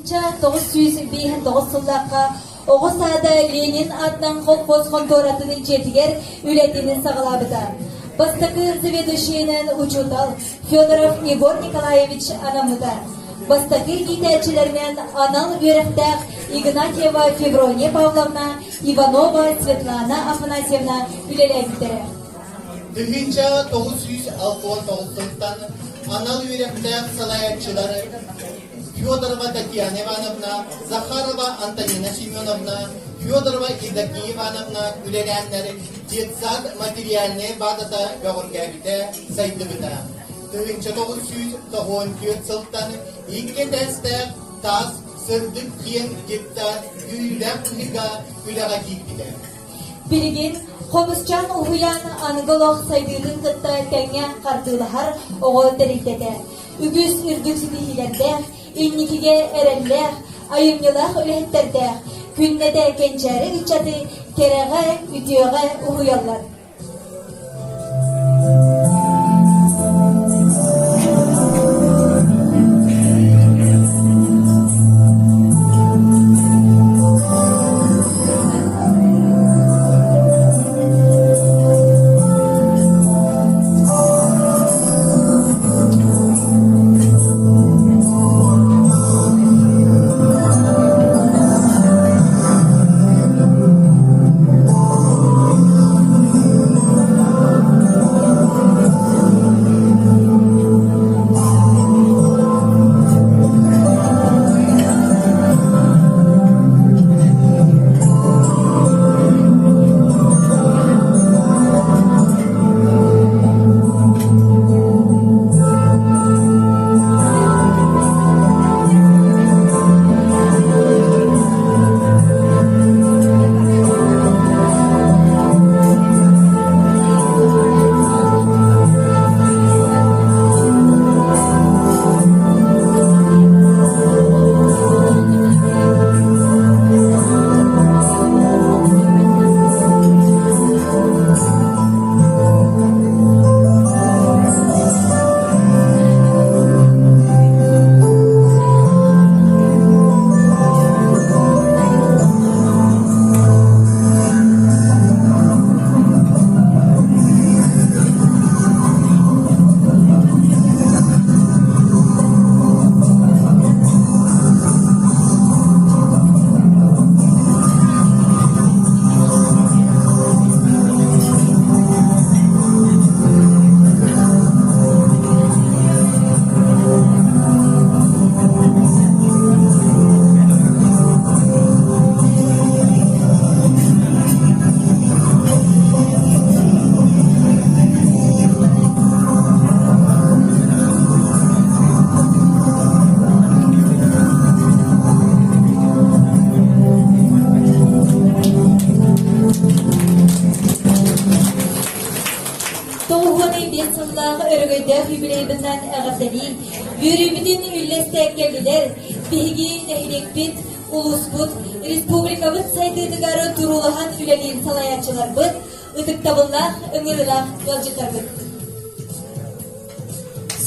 1959 сыллаахха оҕо саада Ленин аатынан колхоз хонтуоратын дьиэтигэр үлэтин саҕалаабыта. Бастакы заведующайынан учуутал Федоров Егор Николаевич анаммыта. Бастакы иитээччилэринэн анал үөрэхтээх Игнатьева Феврония Павловна, Иванова Светлана Афанасьевна үлэлээбиттэрэ. 1969 сылтан анал үөрэхтээх салайааччылар Федорова Татьяна Ивановна, Захарова Антонина Семеновна, Федорова Евдокия Ивановна үлэлээннэр детсад материальнай баазата бөҕөргээбитэ, сайдыбыта. 1994 сылтан икки этээстээх таас сырдык киэҥ детсад күүрүүлээх быһыыга үлэҕэ киирбитэ. Билигин Хомусчаан уһуйаан аныгы олох сайдыытын кытта тэҥҥэ хардыылаһар оҕо тэрилтэтэ. Үгүс үрдүк ситиһиилэрдээх, инникигэ эрэллээх, айымньылаах үлэһиттэрдээх, күннэтэ кэнчээри ыччаты кэрэҕэ, үтүөҕэ уһуйаллар. Тоҕуһуонай сыллаах өрөгөйдөөх юбилейбытынан эҕэрдэлии, үөрүүбүтүн үллэстэ кэллилэр. Биһиги нэһилиэкпит, улууспут, республикабыт сайдыытыгар туруулаһан үлэлиир салайааччыларбыт, ытыктабыллаах, ыҥырыылаах ыалдьыттарбыт.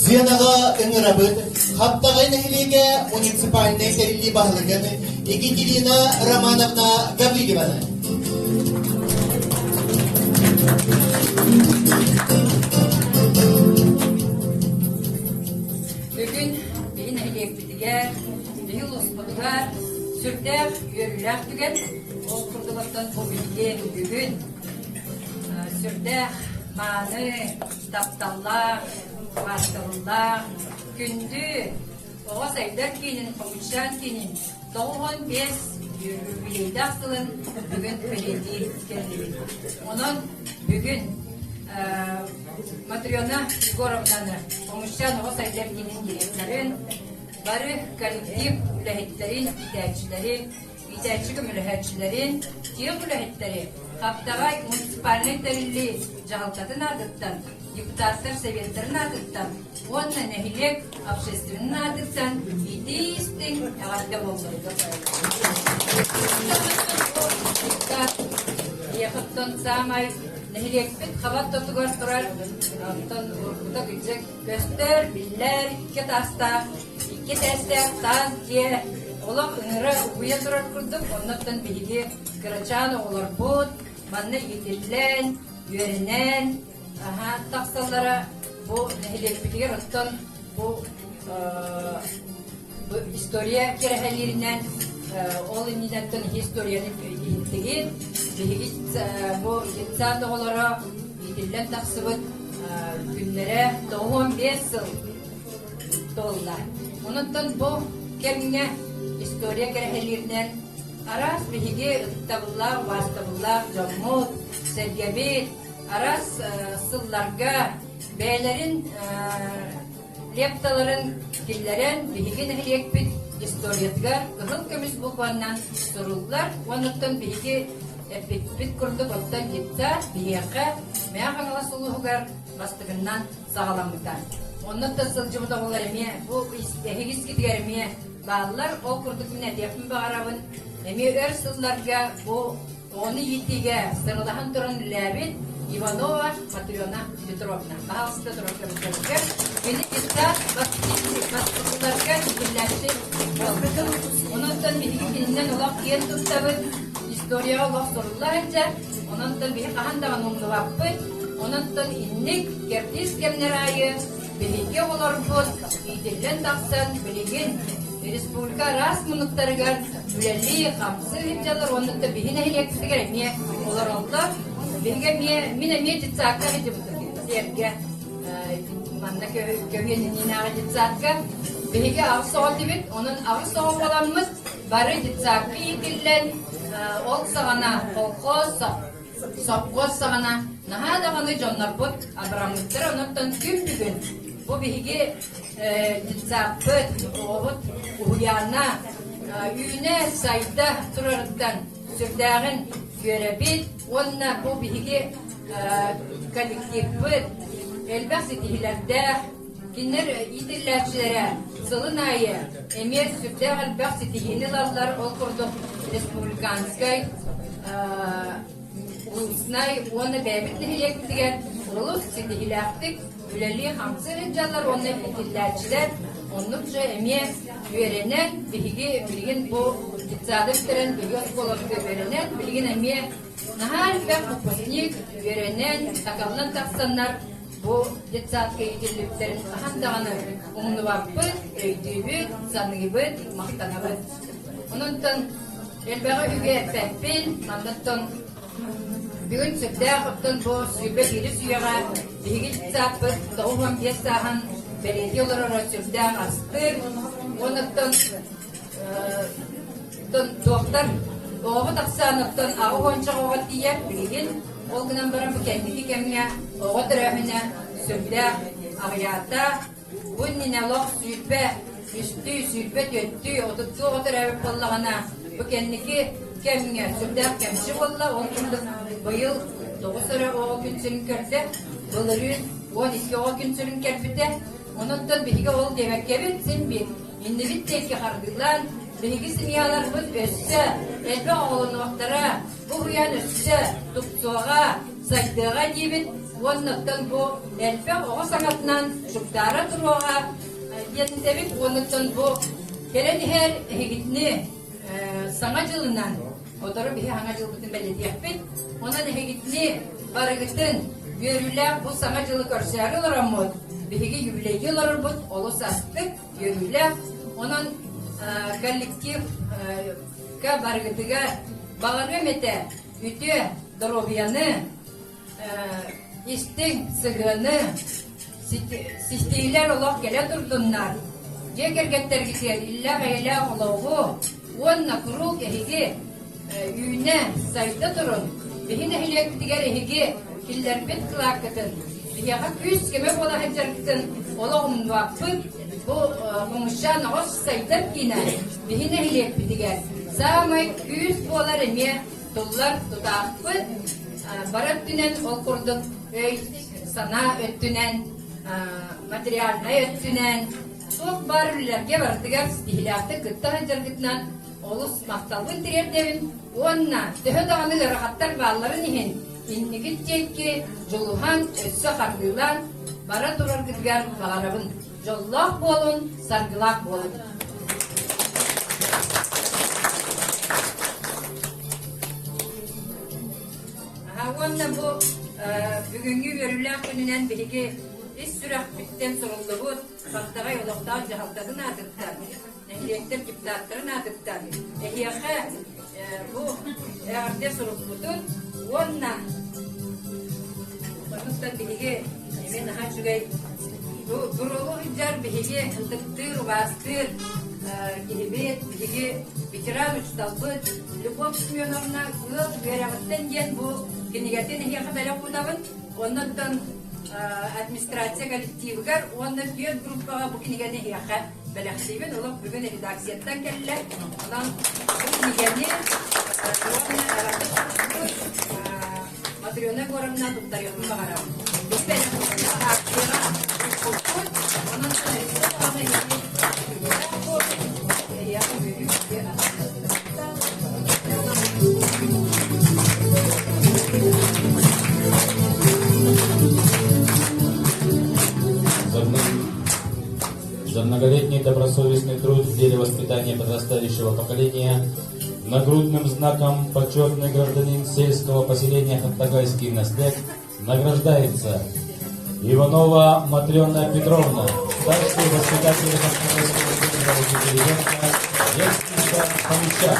Сыанаҕа ыҥырабыт Хаптаҕай нэһилиэгэ муниципальнай тэриллии баһылыгын Екатерина Романовна Гаврильеваны. Бүгүн биһи нэһилиэкпитигэр, биһи улууспутугар сүрдээх үөрүүлээх түгэн. Ол курдугуттан бу билигин бүгүн сүрдээх мааны, тапталлаах, убаастабыллаах, күндү оҕо сайдар киинин, Хомусчаан киинин 95 юбилейдаах сылын бүгүн бэлиэтии кэллибит. Онон бүгүн Матрена Егоровнаны, Хомусчаан оҕо сайдар киинин директорын, бары коллектив үлэһиттэрин, иитээччилэрин, иитээччи көмөлөһөөччүлэрин, тиэх үлэһиттэри Хаптаҕай муниципальнай тэриллии дьаһалтатын аатыттан, депутаттар советтарын аатыттан уонна нэһилиэк общественнай аатыттан итии-истиҥ эҕэрдэ буоллун. Оттон саамай нэһилиэкпит хабат тотугар турар, оттон уруккута кырдьык көстөр, биллэр, икки таастаах, икки этээстээх таас дьиэ. Олох ыҥыра угуйа турар курдук, оннуттан биһиги кырачаан оҕолорбут манна иитиллэн, үөрэнэн, аһаан тахсаллара бу нэһилиэкпитигэр оттон бу бу история кэрэһэлииринэн ол иннинэттэн историяны иһиттигит биһиги бу детсад оҕолоро иитиллэн тахсыбыт күннэрэ 95 сыл туолла. Онуттан бу кэмҥэ история кэрэһэлииринэн араас биһиги ытыктабыллаах, убаастабыллаах дьоммут, сэргэбит араас сылларга бэйэлэрин лепталарын киллэрэн биһиги нэһилиэкпит историятыгар кыһыл көмүс букваннан суруллар. Онуттан биһиги эппиппит курдук оттон детсад биһиэхэ Мэҥэ Хаҥалас улууһугар бастакыннан саҕаламмыта. Онно да сылдьыбыт оҕолор эмиэ бу эһиги искитигэр эмиэ бааллар. Ол курдук мин этиэхпин баҕарабын, эмиэ өр сылларга бу оҕону иитиигэ сыралаһан туран үлэлээбит Иванова Матрена Петровна. Баһаалыста турар көмүскэлэргэ. Кини детсад бастакыларга иитиллээччи буолбут. Онон биһиги кининэн олох киэн туттабыт. Историяҕа олох сурулла сылдьар. Онон биһи хаһан даҕаны умнубаппыт. Онон инник кэрдиис кэмнэр аайы биһиги оҕолорбут иитиллэн тахсан билигин республика араас муннуктарыгар үлэлии, хамсыы сылдьаллар уонна биһи нэһилиэкпитигэр эмиэ олороллор. Биһиги эмиэ, мин эмиэ детсадка сылдьыбытым сиэргэ манна көһүөн иннинээҕи детсадка. Биһиги аҕыс оҕо этибит, онон аҕыс оҕо буоламмыт бары детсадка иитиллэн ол саҕана колхоз, совхоз саҕана наһаа даҕаны дьоннорбут абыраммыттар, онон күн бүгүн бу биһиги детсадпыт, оҕобут уһуйаана үүнэ сайда турарыттан сүрдээҕин үөрэбит уонна бу биһиги коллективпыт элбэх ситиһиилэрдээх Кинилэр иитиллээччилэрэ сылын аайы эмиэ сүрдээх элбэх ситиһиини ылаллар. Ол курдук республиканскай, улууснай уонна бэйэбит нэһилиэкпитигэр олус ситиһиилээхтик үлэлии-хамсыы сылдьаллар уонна иитиллээччилэр оннук же эмиэ үөрэнэн биһиги билигин бу детсады бүтэрэн биһиги оскуолабытыгар үөрэнэн билигин эмиэ наһаа элбэх выпускник үөрэнэн такаллан тахсаннар Бу детсадка иитиллибиттэрин хаһан даҕаны умнубаппыт, өйдүүбүт, саныыбыт, махтанабыт. Ононтон элбэҕи үгэ эппэппин, маннаттан бүгүн сүрдээх оттон бу 21 үйэҕэ биһиги детсадпыт 95 сааһын бэлиэтии олороро сүрдээх астык. Онуттан туохтар оҕобут ахсааныттан аҕа уонча оҕоҕо тиийэр билигин ол гынан баран бу кэнники кэмҥэ оҕо төрөөһүнэ сүрдээх аҕыйаата бу иннинэ олох сүүрбэ үстүү сүүрбэ түөртүү отуттуу оҕо төрөөбүт буоллаҕына бу кэнники кэмҥэ сүрдээх кэмчи буолла ол курдук быйыл тоҕус эрэ оҕо күн сирин көрдө былырыын 12 оҕо күн сирин көрбүтэ онуттан биһиги ол диэбэккэбит син биир Иннибит диэки хардыылаан, биһиги семьяларбыт өссө элбэх оҕолонуохтара, бу уһуйаан өссө тупсуоҕа, сайдыаҕа диибит уонна оттон бу элбэх оҕо саҥатынан чугдаара туруоҕа диэн этэбит уонна оттон бу кэлэн иһэр эһигитини Саҥа дьылынан Отору биһи Саҥа дьылбытын бэлиэтиэхпит. Онон эһигитини барыгытын үөрүүлээх бу Саҥа дьылы көрсөөрү олороммут, биһиги юбилейдии олорорбут олус астык, үөрүүлээх. Онон коллективка барыгытыгар баҕарыам этэ үтүө доруобуйаны, истиҥ сыһыаны, ситиилэр олох кэлэ турдуннар, дьиэ кэргэттэргитигэр иллээх-эйэлээх олоҕу уонна куруук эһиги үүнэ, сайда турун, биһи нэһилиэкпитигэр эһиги киллэрбит кылааккытын, биһиэхэ күүс-көмө буола сылдьаргытын олох умнубаппыт. Бу Хомусчаан оҕо сайдар киинэ биһи нэһилиэкпитигэр саамай күүс буолар эмиэ туллар тутаахпыт бары өттүнэн ол курдук өй санаа өттүнэн материальнай өттүнэн туох баар үлэлэргэ барытыгар ситиһиилээхтик кытта сылдьаргытынан олус махталбын тириэрдэбин уонна төһө даҕаны ыарахаттар баалларын иһин иннигит диэки дьулуһан өссө хардыылаан бара тураргытыгар баҕарабын дьоллоох буолун саргылаах буолун. Уонна бу бүгүҥҥү үөрүүлээх күнүнэн биһиги ис сүрэхпиттэн суруллубут Хаптаҕай олохтоох дьаһалтатын аатыттан, нэһилиэктэр депутаттарын аатыттан эһиэхэ бу эҕэрдэ сурукпутун уонна онуттан биһиги эмиэ наһаа үчүгэй бу буруолу сылдьар биһиги ытыктыыр, убаастыыр киһибит, биһиги ветеран учууталбыт Любовь Семеновна ыал үөрэҕиттэн диэн бу кинигэтин эһиэхэ бэлэх уунабын. Оннуттан администрация коллективыгар уонна түөрт группаҕа бу кинигэни эһиэхэ бэлэхтиибин. Олох бүгүн редакцияттан кэллэ. Онон бу кинигэни уонна Матрена Егоровна туттарыахпын баҕарабын. Бу бэлэхпитин акцияҕа ыыппыппыт. Онон даҕаны эһиэхэ үөрүү За многолетний добросовестный труд в деле воспитания подрастающего поколения нагрудным знаком почетный гражданин сельского поселения Хаттагайский наслед награждается Иванова Матрена Петровна, старший воспитатель Хаттагайского центра развития ребенка, детский сад Хомяча.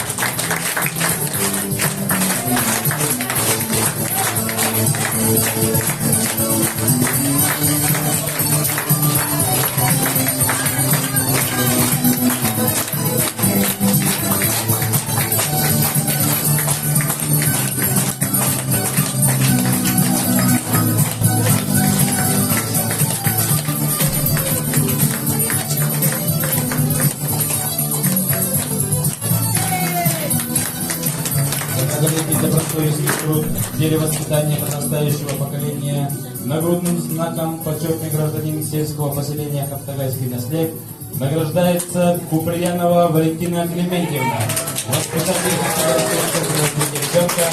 Труд в деле воспитания подрастающего поколения нагрудным знаком почетный гражданин сельского поселения Хаптагайский наслед награждается Куприянова Валентина Клементьевна, воспитатель Хаптагайского центра развития ребенка,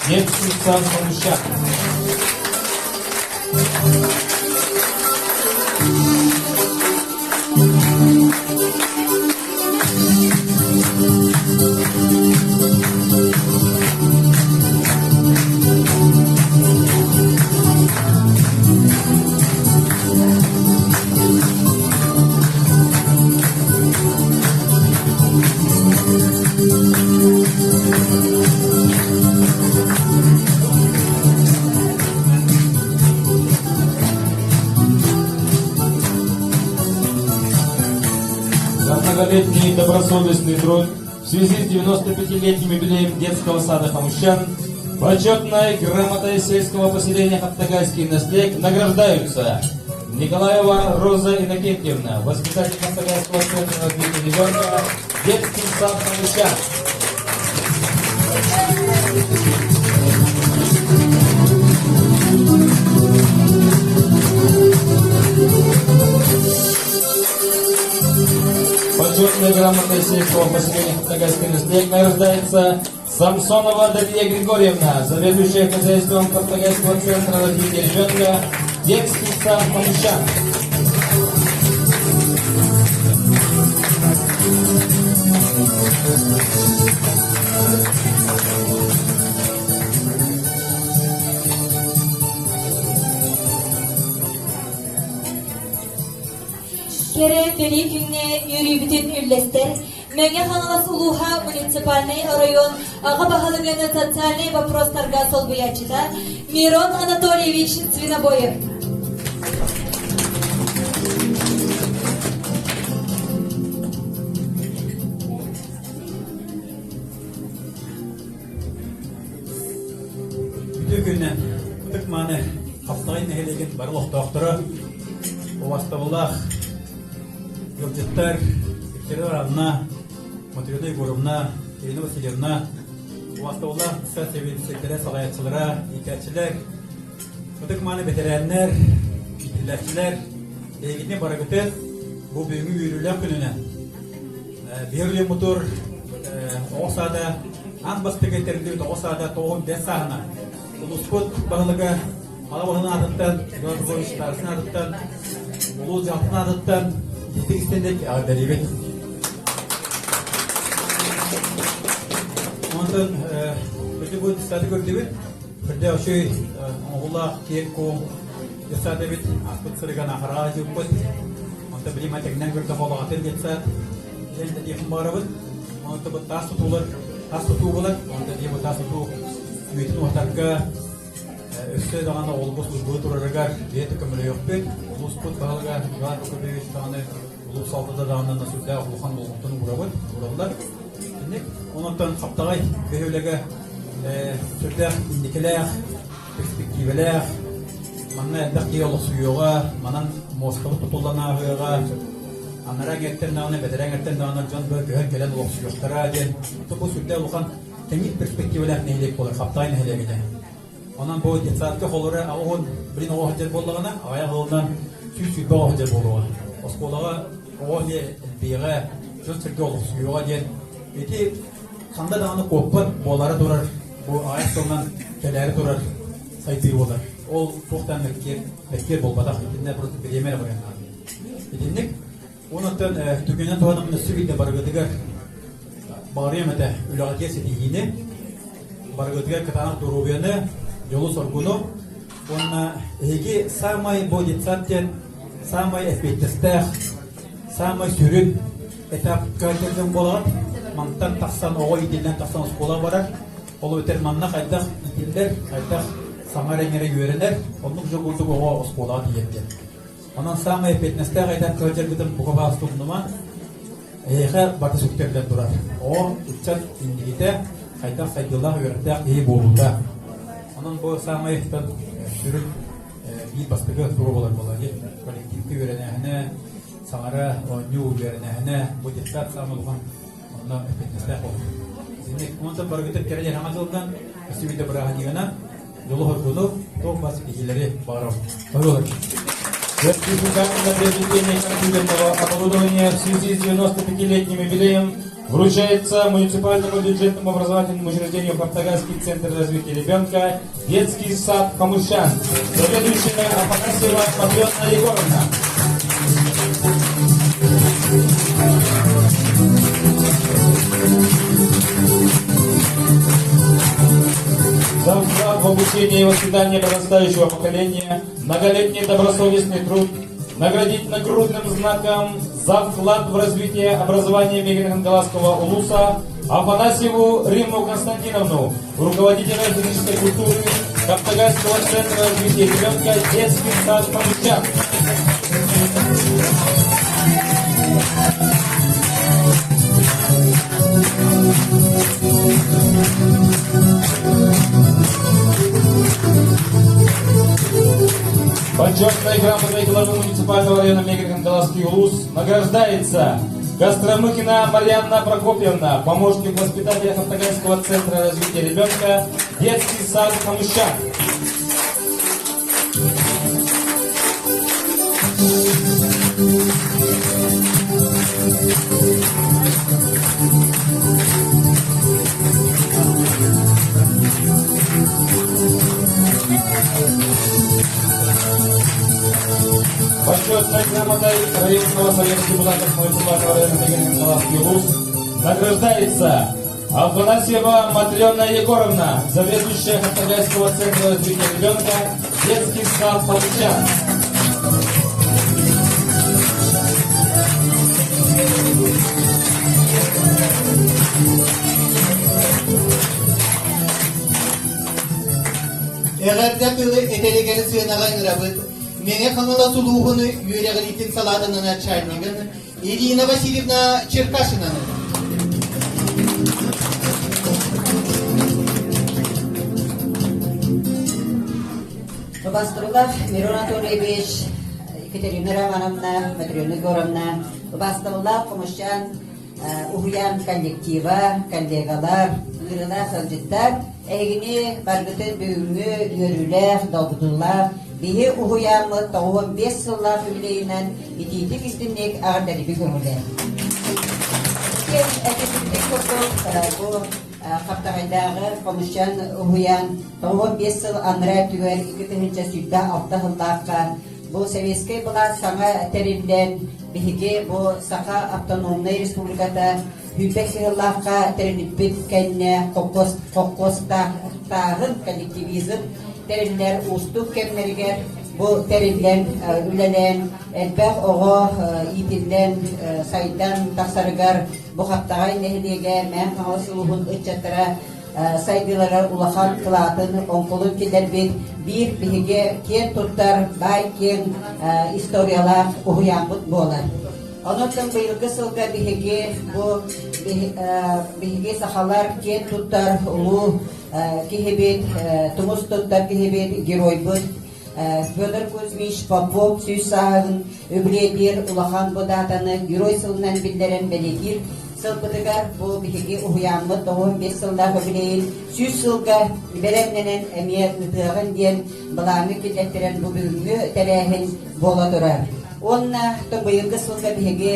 детский сад «Малыша». За многолетний добросовестный труд в связи с 95-летним юбилеем детского сада «Хомущан» почетной грамотой сельского поселения Хаптагайский наследник награждаются Николаева Роза Иннокентьевна, воспитатель Хаптагайского центра развития ребенка, детский сад «Хомущан». Почетной грамотой сельского поселения Хаптагайский наследник награждается Самсонова Дарья Григорьевна, заведующая хозяйством Хаптагайского центра развития ребенка, детский сад «Хомущан». Кэрэ бэлиэ күҥҥэ үөрүүбүтүн үллэстэр Мэҥэ Хаҥалас улууһа муниципальнай оройуон аҕа баһылыгын социальнай вопростарга солбуйааччыта Мирон Анатольевич Свинобоев. Үтүө күнүнэн ытык-мааны Хаптаҕай нэһилиэгин бары олохтоохторо, убастабыллаах ыалдьыттар Екатерина Ивановна, Матрена Егоровна, Ирина Васильевна, убастабыллаах ыччат сэбиэдиссэйдэрэ, салайааччылара, иитээччилэр, ытык-мааны бэтэрээннэр, иитиллээччилэр, эһигини барыгытын бу бүгүҥҥү үөрүүлээх күнүнэн Биһиги үлэммутур оҕо саада аан бастакы тэриллибит оҕо саада 95 сааһынан улууспут баһылыга Аҕа баһылыгын аатыттан, Иван Петрович Старостин аатыттан, улуус дьаһалтатын аатыттан ититик истэнник эҕэрдэлиибит. Онтон бу дьыссааты көрдүбүт. Кырдьа үчүгэй оҥоһуулаах киэҥ-куоҥ детсад эбит, ааспыт сырыган ахараа дьыппыт. Онто билим тэҥнэн көрдөх олоҕатын детсад диэн этиэхпин баҕарабын. Онто бу таас тутуулар, таас тутуу буолар. Онто дии бу таас тутуу үйэтин уһатарга өссө даҕаны оҕолорго службалыы турарыгар бэйэтэ көмөлөһүөхпүт. Улууспут баһылыга Иван Прокопьевич даҕаны улуус салалтата даҕаны сүрдээх улахан болҕомтону уурабыт, уураллар. Инник онон Хаптаҕай бөһүөлэгэ сүрдээх инникилээх, перспективэлээх, манна элбэх киһи олохсуйуоҕа, манан муостабыт тутуллан ааһыаҕа, анараа эҥэртэн даҕаны, бэтэрээ эҥэртэн даҕаны дьон бары көһөн кэлэн олохсуйуохтара диэн бу сүрдээх улахан кэҥиир перспективэлээх нэһилиэк буолар Хаптаҕай нэһилиэгинэ. Онон бу детсадка холоро аҕыһын билин оҕо сылдьар буоллаҕына, аҕыйах сылынан 120 оҕо сылдьар буолуоҕа. Оскуолаҕа оҕо эмиэ элбиэҕэ, дьон-сэргэ олохсуйуоҕа диэн ити ханна даҕаны куоппат буолара турар, бу аҕыйах сылынан кэлээри турар сайдыы буолар. Ол туохтан мөккүөр, мөккүөр буолбатах, итиннэ просто бириэмэ эрэ барыан наада. Итинник Онон түгэнэн туһанаммын өссө биирдэ барыгытыгар баҕарыам этэ үлэҕитигэр ситиһиини, барыгытыгар кытаанах доруобуйаны, дьолу-соргуну уонна эһиги саамай бу детсад диэн саамай эппиэттэстээх, саамай сүрүн этапка кэлэн буолаҕыт. Мантан тахсан оҕо иитиллэн тахсан оскуола барар. Ол эбэтэр манна хайдах иитиллэр, хайдах саҥа эрэ үөрэнэр, оннук дьол курдук оҕо оскуолаҕа тиийэр диэн. Онон саамай эппиэтинэстээх этап кыадьаргытын бука баас тумнума, эһиэхэ барыта сүктэриллэн турар. Оҕо, ыччат инникитэ хайдах сайдыылаах үөрэхтээх киһи буолуута. Онон бу саамай сүрүн биир бастакы туруга буолар буолар. Коллективка үөрэнээһинэ, саҥара оонньуу үөрэнээһинэ, бу детсад саамай улахан онно эппиэтинэстээх буолар. Онтон барыгытын кэрэ дьаһаҥа сылдан, өссө бырааһынньыгынан Дьолу-соргуну, туох бас киһилэри баҕарабын. Сертификат на приобретение компьютерного оборудования в связи с 95-летним юбилеем вручается муниципальному бюджетному образовательному учреждению Португальский центр развития ребенка «Детский сад Камышан». Заведующая Афанасьева Матрена Егоровна. За вклад в обучение и воспитание подрастающего поколения, многолетний добросовестный труд, наградить нагрудным знаком за вклад в развитие образования Мегино-Кангаласского улуса Афанасьеву Римму Константиновну, руководителя физической культуры Каптагайского центра развития ребенка «Детский сад Камышан». Почетной грамотой главы муниципального района Мегино-Кангаласский улус награждается Костромыкина Марьяна Прокопьевна, помощник воспитателя Хаптагайского центра развития ребенка, детский сад Камышан. Почетной грамотой районного совета депутатов муниципального района Мегино-Кангаласский улус награждается Афанасьева Матрена Егоровна, заведующая Хаптагайского центра развития ребенка, детский сад Получан. Эҕэрдэ тылы этэригэр сыанаҕа ыҥырабыт Мэҥэ Хаҥалас улууһун үөрэҕириитин салаатынан начальнигын Ирина Васильевна Черкашинаны. Убастырылар Мирон Анатольевич, Екатерина Романовна, Матрена Егоровна, убастабыллаах Хомусчаан уһуйаан коллектива, коллегалар, ыҥырыылаах ыалдьыттар, эһигини баргытын бүгүҥҥү үөрүүлээх, долгутуулаах биһи уһуйааммыт 95 сыллаах юбилейынан итиитик истинник эҕэрдэлиби көҥүлэ. Этитинник курдук бу Хаптаҕайдааҕы Хомусчаан уһуйаан 95 сыл анараа өттүгэр 2026 сыллаахха бу советскай былаас саҥа тэриллэн биһиги бу Саха автономнай республиката сүүрбэ сыллаахха тэриллибит кэннэ холкуостаах. Омуктааһын, коллективизм тэриллэр уустук кэмнэригэр бу тэриллэн үлэлээн элбэх оҕо иитиллэн сайдан тахсарыгар бу Хаптаҕай нэһилиэгэ Мээн Хаҥалас улууһун ыччаттара сайдыыларыгар улахан кылаатын оҥкулун киллэрбит биир биһиги киэн туттар баай киэҥ историялаах уһуйааммыт буолар. Онон быйылгы сылга биһиги бу биһиги сахалар киэн туттар улуу киһибит, тумус туттар киһибит, геройбут Федор Кузьмич Попов сүүс сааһын үбүлүөйдүүр улахан бу даатаны Герой сылынан биллэрэн бэлиэтиир сылбытыгар бу биһиги уһуйааммыт 95 сыллаах үбүлүөйүн 100 сылга бэлэмнэнэн эмиэ ыытыаҕын диэн былааҥҥа киллэртэрэн бу бүгүҥҥү тэрээһин буола турар. Уонна быйылгы сылга биһиги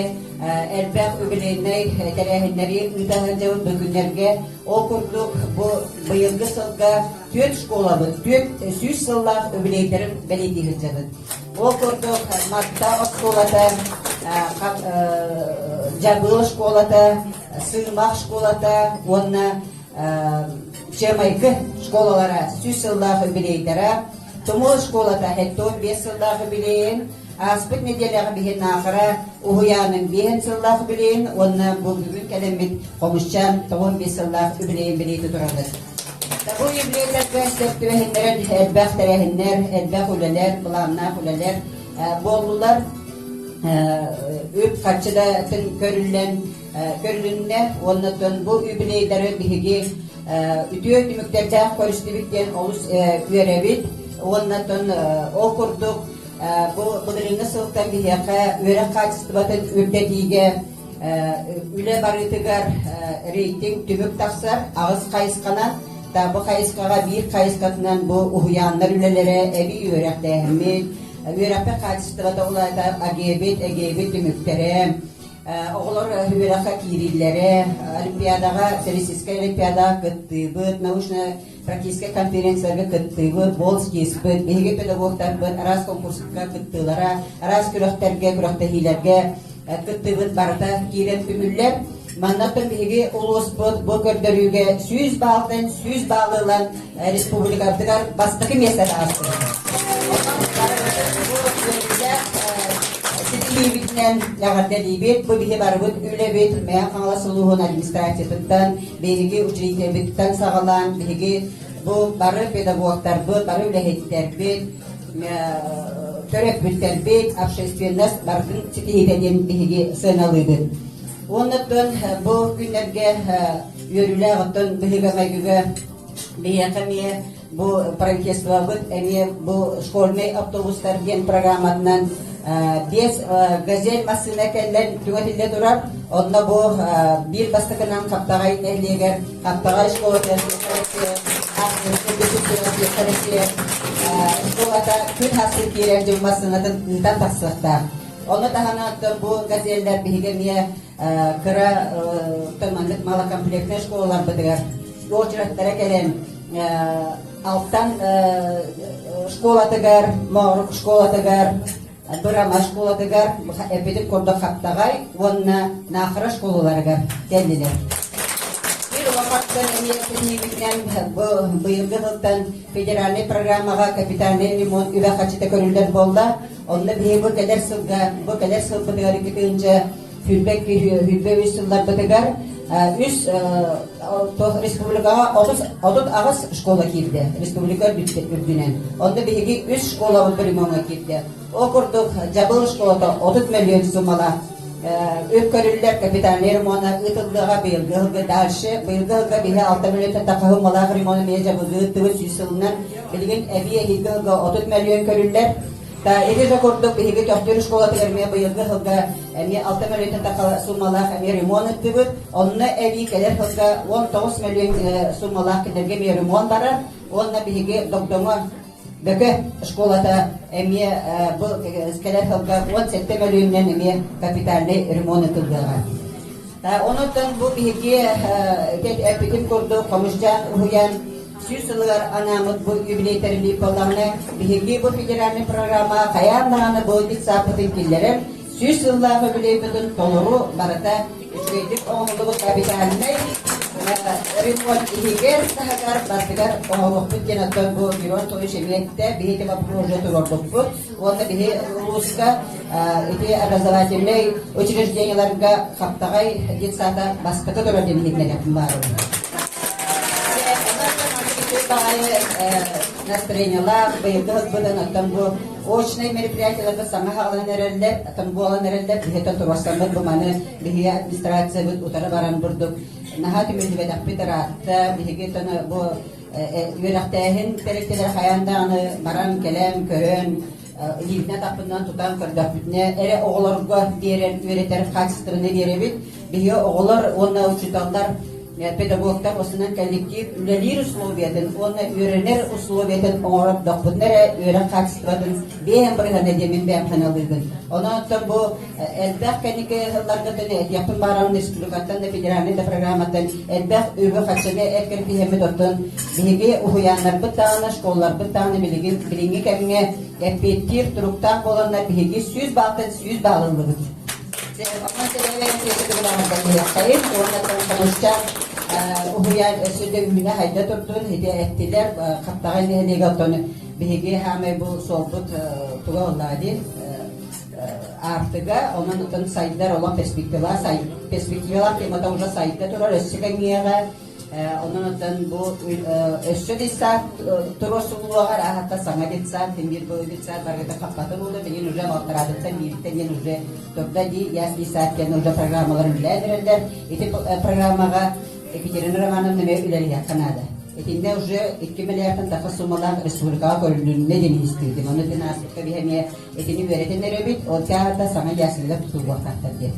элбэх юбилейнай тэрээһиннэри ыыта сылдьабыт бу күннэргэ. Ол курдук бу быйылгы сылга түөрт школабыт 400 сыллаах юбилейдарын бэлиэтии сылдьабыт. Ол курдук Матта оскуолата, Дьабыыл школата, Сыымах школата уонна Чемайкы школалара 100 сыллаах юбилейдара Тумул школата 75 сыллаах юбилейин, ааспыт нэдиэлэҕэ биһин Наахара уһуйаанын 5 сыллаах юбилейин уонна бу бүгүн кэлэммит Хомусчаан 95 сыллаах юбилейин бэлиэтии турабыт. Бу юбилейдарга сөп түбэһиннэрэн элбэх тэрээһиннэр, элбэх үлэлэр, былааннаах үлэлэр буоллулар. Үп-харчы да көрүллэн көрүлүннэ уонна бу юбилейдары биһиги үтүө түмүктэрдээх көрүстүбүт диэн олус үөрэбит уонна ол курдук бу былырыыҥҥы сылтан биһиэхэ үөрэх хаачыстыбатын үрдэтиигэ үлэ барыытыгар рейтинг түмүк тахсар аҕыс хайысханан бу хайысхаҕа биир хайысхатынан бу уһуйааннар үлэлэрэ эбии үөрэхтээһиммит үөрэхпит хаачыстыбата улаата АГЭбит ЭГЭбит түмүктэрэ Оҕолор үөрэххэ киириилэрэ, олимпиадаҕа, Всероссийскай олимпиадаҕа кыттыыбыт, научно-практическай конференцияларга кыттыыбыт, болс-киспыт, биһиги педагогтарбыт араас конкурска кыттыылара, араас күрэхтэргэ, күрэхтэһиилэргэ кыттыыбыт барыта киирэн түмүллэр. Манна биһиги улууспут бу көрдөрүүгэ 100 баалтан 100 баалы ылан республикабытыгар бастакы миэстэни аастыбыт. Ситиһиибитинэн эҕэрдэлиибит. Бу биһи барыбыт үлэбит Мэҥэ Хаҥалас улууһун администрациятыттан, биһиги учредителбититтэн саҕалаан, биһиги бу бары педагогтарбыт, бары үлэһиттэрбит, төрөппүттэрбит, общественность барытын ситиһиитэ диэн биһиги сыаналыыбыт. Уонна бу күннэргэ үөрүүлээх оттон быһыыга-майгыга биһиэхэ эмиэ бу правительствобыт эмиэ бу школьный автобустар диэн программатынан биэс газель массыына кэллэн түҥэтиллэ турар. Онно бу биир бастакынан Хаптаҕай нэһилиэгэр Хаптаҕай школата школата күн хассын киирэр дьон массыынатын ыытан тахсыахтаах. Ону таһынан бу газеллэр биһиги эмиэ кыра маннык малокомплектнай школаларбытыгар очераттара кэлэн Алтан школатыгар, Моорук школатыгар, Бырама школатыгар, эппитим курдук Хаптаҕай уонна Наахара школаларыгар кэллилэр. Биир улахаттан эмиэ ситиһиибитинэн бу быйылгы сылтан федеральнай программаҕа капитальнай ремонт үбэ-харчыта көрүллэр буолла. Онно биһиги бу кэлэр сылга, бу кэлэр сылбытыгар 2022-23 сылларбытыгар үс республикаҕа 38 школа киирдэ, республика үрдүнэн. Онно биһиги үс школабыт ремоҥҥа киирдэ. Ол курдук Дьабыл школата 30 миллион суммалаах үп көрүллэр капитальный ремонт ыытыллыаҕа быйылгы сылга дальше быйылгы сылга биһи 6 миллион тахаһымалаах ремонт эмиэ дьабылгы ыыттыбыт 100 сылынан билигин эбии эһиилги сылга 30 миллион көрүллэр Ити да курдук биһиги Төхтүр школатыгар эмиэ быйылгы сылга эмиэ 6 мөлүйүөн тахса суммалаах эмиэ ремонт ыттыбыт. Онно эбии кэлэр сылга 19 мөлүйүөн суммалаах кинилэргэ эмиэ ремонт барар. Уонна биһиги Догдоҥо Бөкө школата эмиэ бу кэлэр сылга 17 мөлүйүөннэн эмиэ капитальный ремонт ытыллыаҕа. Онон бу биһиги эппитим курдук Хомусчаан уһуйан 100 сылыгар анааммыт бу юбилей тэриллии буоллаҕына, биһиги бу федеральнай программа хайаан даҕаны бу детсадпытын киллэрэн 100сыллаах юбилейбытын толору барыта үчүгэйдик оҥоһуллубут капитальнай ремонт. Ремонт иһигэр, таһыгар, барытыгар оҥоруохпут диэн оттон бу Мирон Тович эмиэ эттэ, биһи ити боппуруоһу туруорбуппут. Уонна биһи улууска ити образовательнай учреждениеларга Хаптаҕай детсада бастакы турар диэн иһитиннэриэхпин баарыбын. Баҕайы настроениелаах, быйылгы сылбытын оттон бу очнай мероприятиеларга саҥа хаалан эрэллэр, оттон буолан эрэллэр, биһиэтэ туруорсаммыт бу маны биһиги администрациябыт утары баран бурдук наһаа түмүллүбэтэхпит ыраатта. Биһиги оттон бу үөрэхтээһин тэрилтэлэрэ хайаан даҕаны баран кэлэн көрөн илиитинэн атахпытынан тутан көрдөхпүтүнэ эрэ оҕолорго биэрэр үөрэтэр хаачыстыбаны биэрэбит. Биһиги оҕолор уонна учууталлар педагогтар осунан коллектив үлэлиир условиятын уонна үөрэнэр условиятын оҥорордохпутуна эрэ үөрэх хаачыстыбатын бэйэм бырыһана диэмин бэйэм ханалыыбын. Онон оттон бу элбэх кэнники сылларга этиэхпин баарабын республикаттан да федеральнай да программаттан элбэх үбү-харчыны эркэртиһэммит оттон биһиги уһуйааннарбыт даҕаны школаларбыт даҕаны билигин билиҥҥи кэмҥэ эппиэттиир туруктаах буоланнар биһиги 100 баалтан 100 баал ыллыбыт. Уһуйаан өссө да үүнэ хайда турдун, ити эттилэр, Хаптаҕай нэһилиэгэ оттон биһиги хаамай бу суолбут туга оллаа диэн аартыга, онон оттон сайдар олох перспектива, перспективалаах темата уже сайда турар, өссө кэҥиэҕэ, Онон оттон бу өссө детсад туруорсуллуоҕар аһатта саҥа детсад, тимир бу детсад барыта хаппата буолла, билигин уже балтараатыттан биириттэн диэн уже турда дии, ясли сад диэн уже программалар үлэлээн эрэллэр. Ити программаҕа Екатерина Романовна эмиэ үлэлиэххэ наада. Итиннэ уже 2 миллиардтан тахса суммалаах республикаҕа көрүлүннэ диэн иһистибитим. Ону итин ааспыкка биһи эмиэ итини үөрэтэн эрэбит, ол театрда саҥа яслилар тутуллуохтаахтар диэн.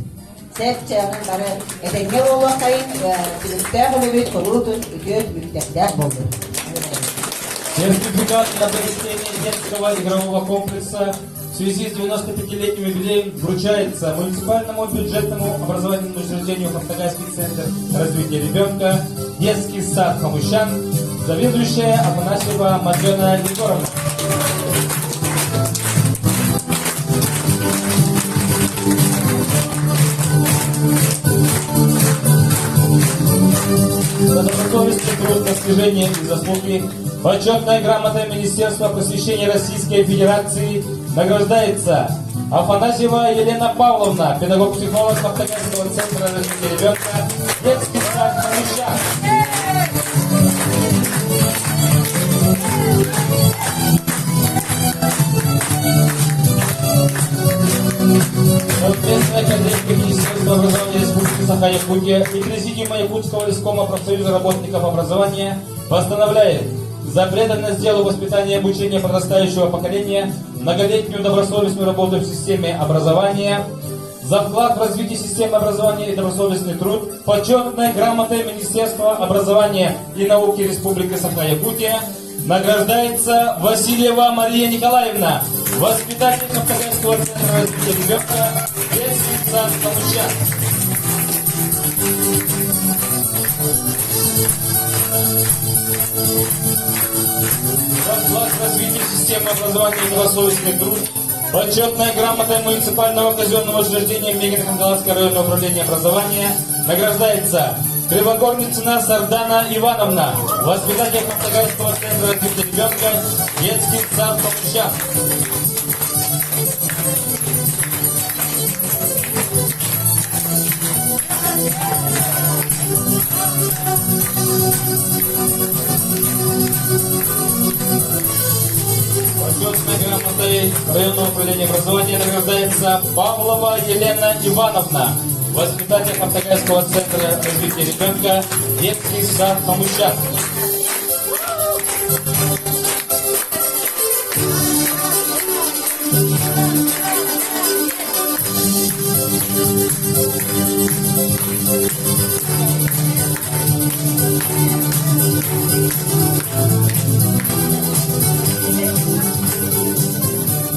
Сэп-чэҕин бары этэҥҥэ буолуоххайын, түмүктээх үлэбит куруутун үтүө түмүктэрдээх буоллун. Сертификат на проведение детского игрового комплекса в связи с 95-летним юбилеем вручается муниципальному бюджетному образовательному учреждению Хаптагайский центр развития ребенка «Детский сад Хамущан», заведующая Афанасьева Матрена Егоровна. За добросовестный труд, достижения и заслуги почетной грамотой Министерства просвещения Российской Федерации награждается Афанасьева Елена Павловна, педагог-психолог Автогазового центра развития ребенка, детский сад «Малыша». Совместная коллегия Министерства образования Республики Саха-Якутия и Президиума Якутского лескома профсоюза работников образования постановляет за преданность делу воспитания и обучения подрастающего поколения, многолетнюю добросовестную работу в системе образования, за вклад в развитие системы образования и добросовестный труд почетной грамотой Министерства образования и науки Республики Саха-Якутия награждается Васильева Мария Николаевна, воспитатель Хаптагайского центра развития ребенка, детский сад «Камуча». За вклад в развитие системы образования и добросовестный труд почетной грамотой муниципального казенного учреждения Мегино-Хангаласского районного управления образования награждается Кривогорницына Сардана Ивановна, воспитатель Хаптагайского центра развития ребенка, детский сад «Помоща». Почетной грамотой районного управления образования награждается Павлова Елена Ивановна, воспитатель Хаптагайского центра развития ребенка, детский сад «Камучат».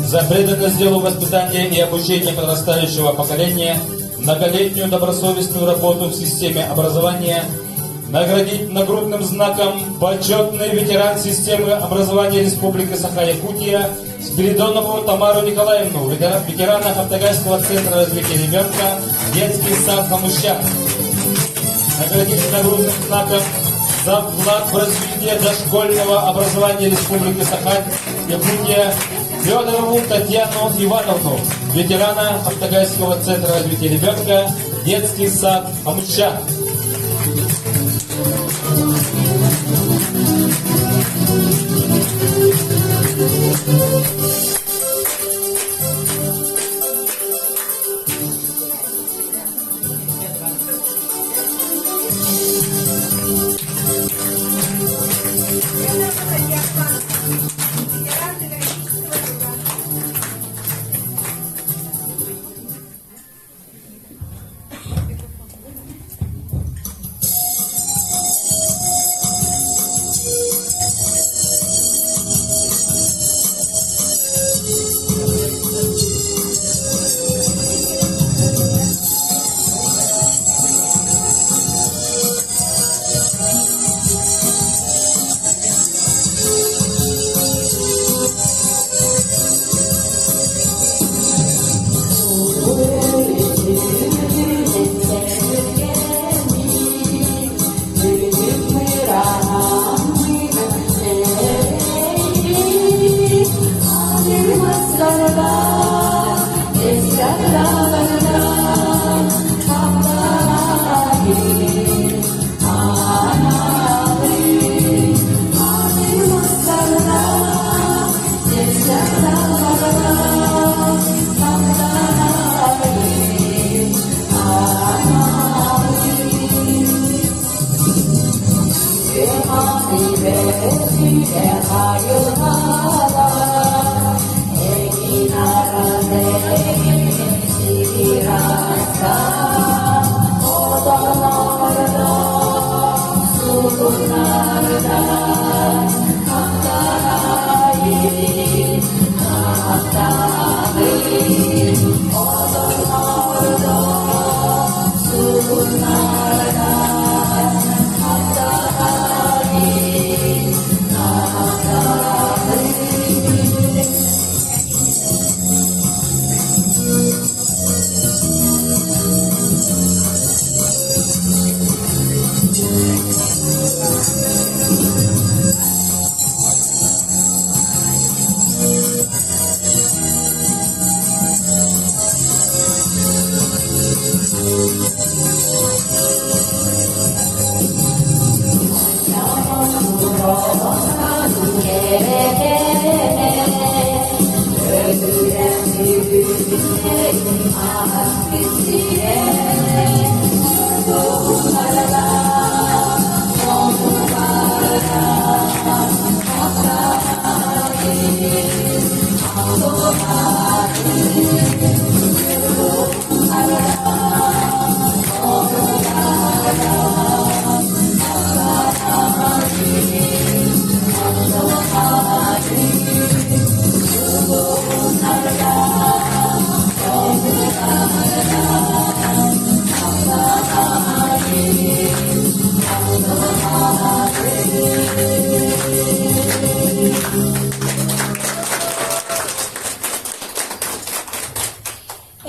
За преданность делу воспитания и обучения подрастающего поколения, многолетнюю добросовестную работу в системе образования наградить нагрудным знаком почетный ветеран системы образования Республики Саха-Якутия Спиридонову Тамару Николаевну, ветерана Хаптагайского центра развития ребенка, детский сад «Хамуща». Наградить нагрудным знаком за вклад в развитие дошкольного образования Республики Саха-Якутия Федорову Татьяну Ивановну, ветерана Хаптагайского центра развития ребенка, детский сад Амуча.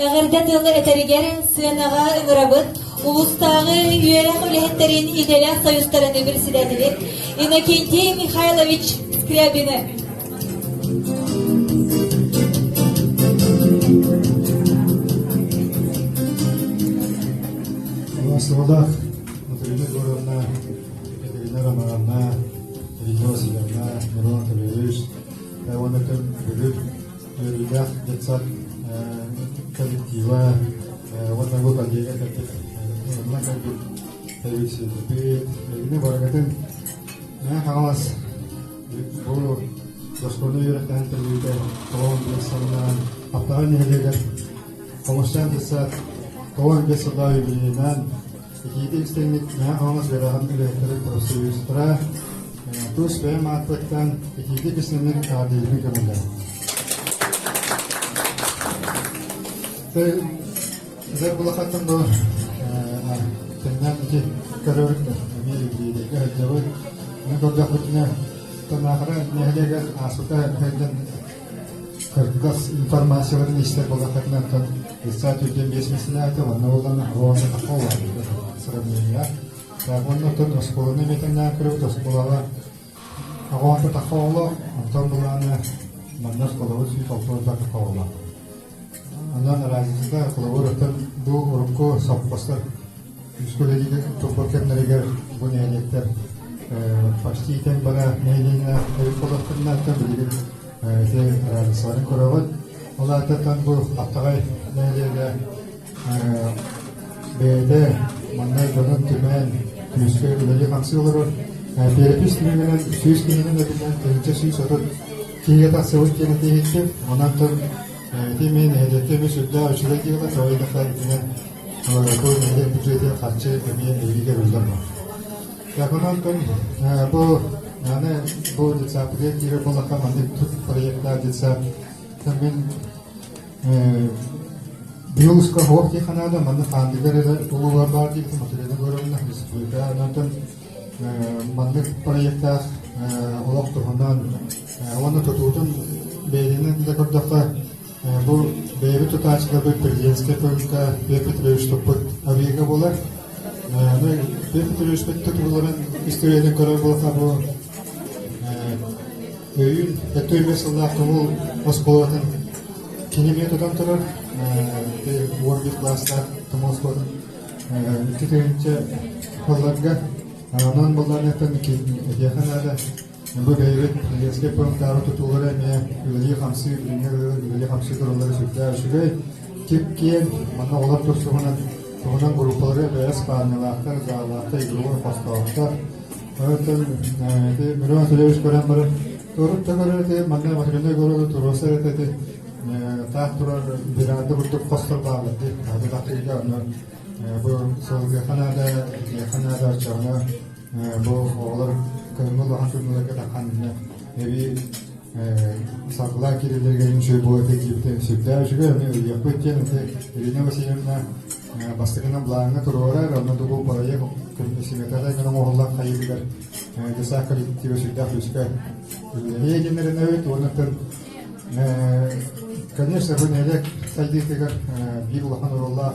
Эҕэрдэ тылы этэригэр сыанаҕа ыҥырабыт улуустааҕы үөрэх үлэһиттэрин идэлээх союзтарын председателин Иннокентий Михайлович Скрябины. Сыллах Наталья Егоровна, Екатерина Романовна, Ирина Васильевна, Мирон Анатольевич, уонна бүгүн үөрүүлээх детсад коллектива уонна бу коллега кэлбит манна кэлбит Давид Эбини барыгытын Мэҥэ Хаҥалас бу дошкольнай үөрэхтээһин тэриллибитэ 95 сылынан Хаптаҕай нэһилиэгэр Хомусчаан детсад 95 сыллаах юбилейынан итиитик истиҥник Мэҥэ Хаҥалас үөрэҕин үлэһиттэрин профсоюзтара тус бэйэм ааттыттан итиитик истиҥник эҕэрдэлиибин көҥүллэр. Эдэр булахаттан бу тэҥнээн ити көрөбүт эмиэ юбилейдэргэ сылдьабыт. Мин көрдөхпүтүнэ Танаахара нэһилиэгэр ааспыта сылдьан кыргас информацияларын истэр буоллаххытына оттон 35 миэстэлээхтэ уонна буоллаҕына уонна тахха сравнение. Уонна оттон оскуоланы эмиэ тэҥнээн көрөбүт, оскуолаҕа оҕоһо тахха оҕолоох, онтон былаана манна оскуолабыт 160 тахха оҕолоох. Онон разницата холобур оттон бу урукку совхозтар үскэ үлэлиир турбут кэмнэригэр бу нэһилиэктэр почти тэҥ бара нэһилиэнньэлээх эбит буоллахтарына билигин ити разницаларын көрөҕүт. Ол аата бу Хаптаҕай нэһилиэгэ бэйэтэ манна дьонун түмэн күүскэ үлэлии-хамсыы олорор. Перепись түмүгүнэн 100 киһинэн эбиллэн 1130 киһигэ тахсыбыт диэн этиһиттим. Онон ити мин нэһилиэккэ эмиэ сүрдээх үчүгэй дьыала, тоҕо диэтэххэ итинэн бу нэһилиэк бюджетэ харчы эмиэ эбиигэ биллэр буолар. Так онон бу аны бу детсадка киирэр буоллахха маннык тут проектаах детсад мин Биылыска суох дии санаата, манна Хаандыгар эрэ улуулар баар дии Материна Егоровна республика онтон маннык проектаах олох туһунан уонна тутуутун бэйэтинэн да көрдөххө бу бэйэбит тутааччыларбыт президентскэй пункта Петр Петрович туппут объега буолар. Петр Петрович тутууларын историятын көрөр буоллахха бу өйүүн өттө сыллаах Тумул оскуолатын кини эмиэ тутан турар. 11 класстаах Тумул оскуолатын 2 тыһыынча сылларга онон булларыттан этиэхэ наада. Бу бэйэбит Ленскэй пунктаары тутуулара эмиэ үлэлии-хамсыы, билиҥҥи үлэлии-хамсыы тураллара сүрдээх үчүгэй. Кип-киэҥ, манна оҕолор тустуһунан туһунан группалары бэйэ спальнялаахтар, заалаахтар, игровой хостоохтор. Оттон ити Мирон Васильевич көрөн баран, турут да көрөр ити манна Матрена Егоровна туруорсар этэ ити таах турар веранда курдук хостор бааллар дии. Ады тахтыга онно бу сылгыха наада, итиэхэ наада оччоҕуна бу оҕолор кыһыҥҥы улахан тымныыларга таххан эбии саргылаан киирэллэригэр үчүгэй буолуо этэ диэбитэ сүрдээх үчүгэй, ону өйүөхпүт диэн ити Ирина Васильевна бастакынан былааҥҥа туруорар, онно тугу проект симэтата гынан оҥоһуллан хайыытыгар десаах коллектива сүрдээх күүскэ үлэлиэ диэн эрэнэбит. Уонна конечно, бу нэһилиэк сайдыытыгар биир улахан оруоллаах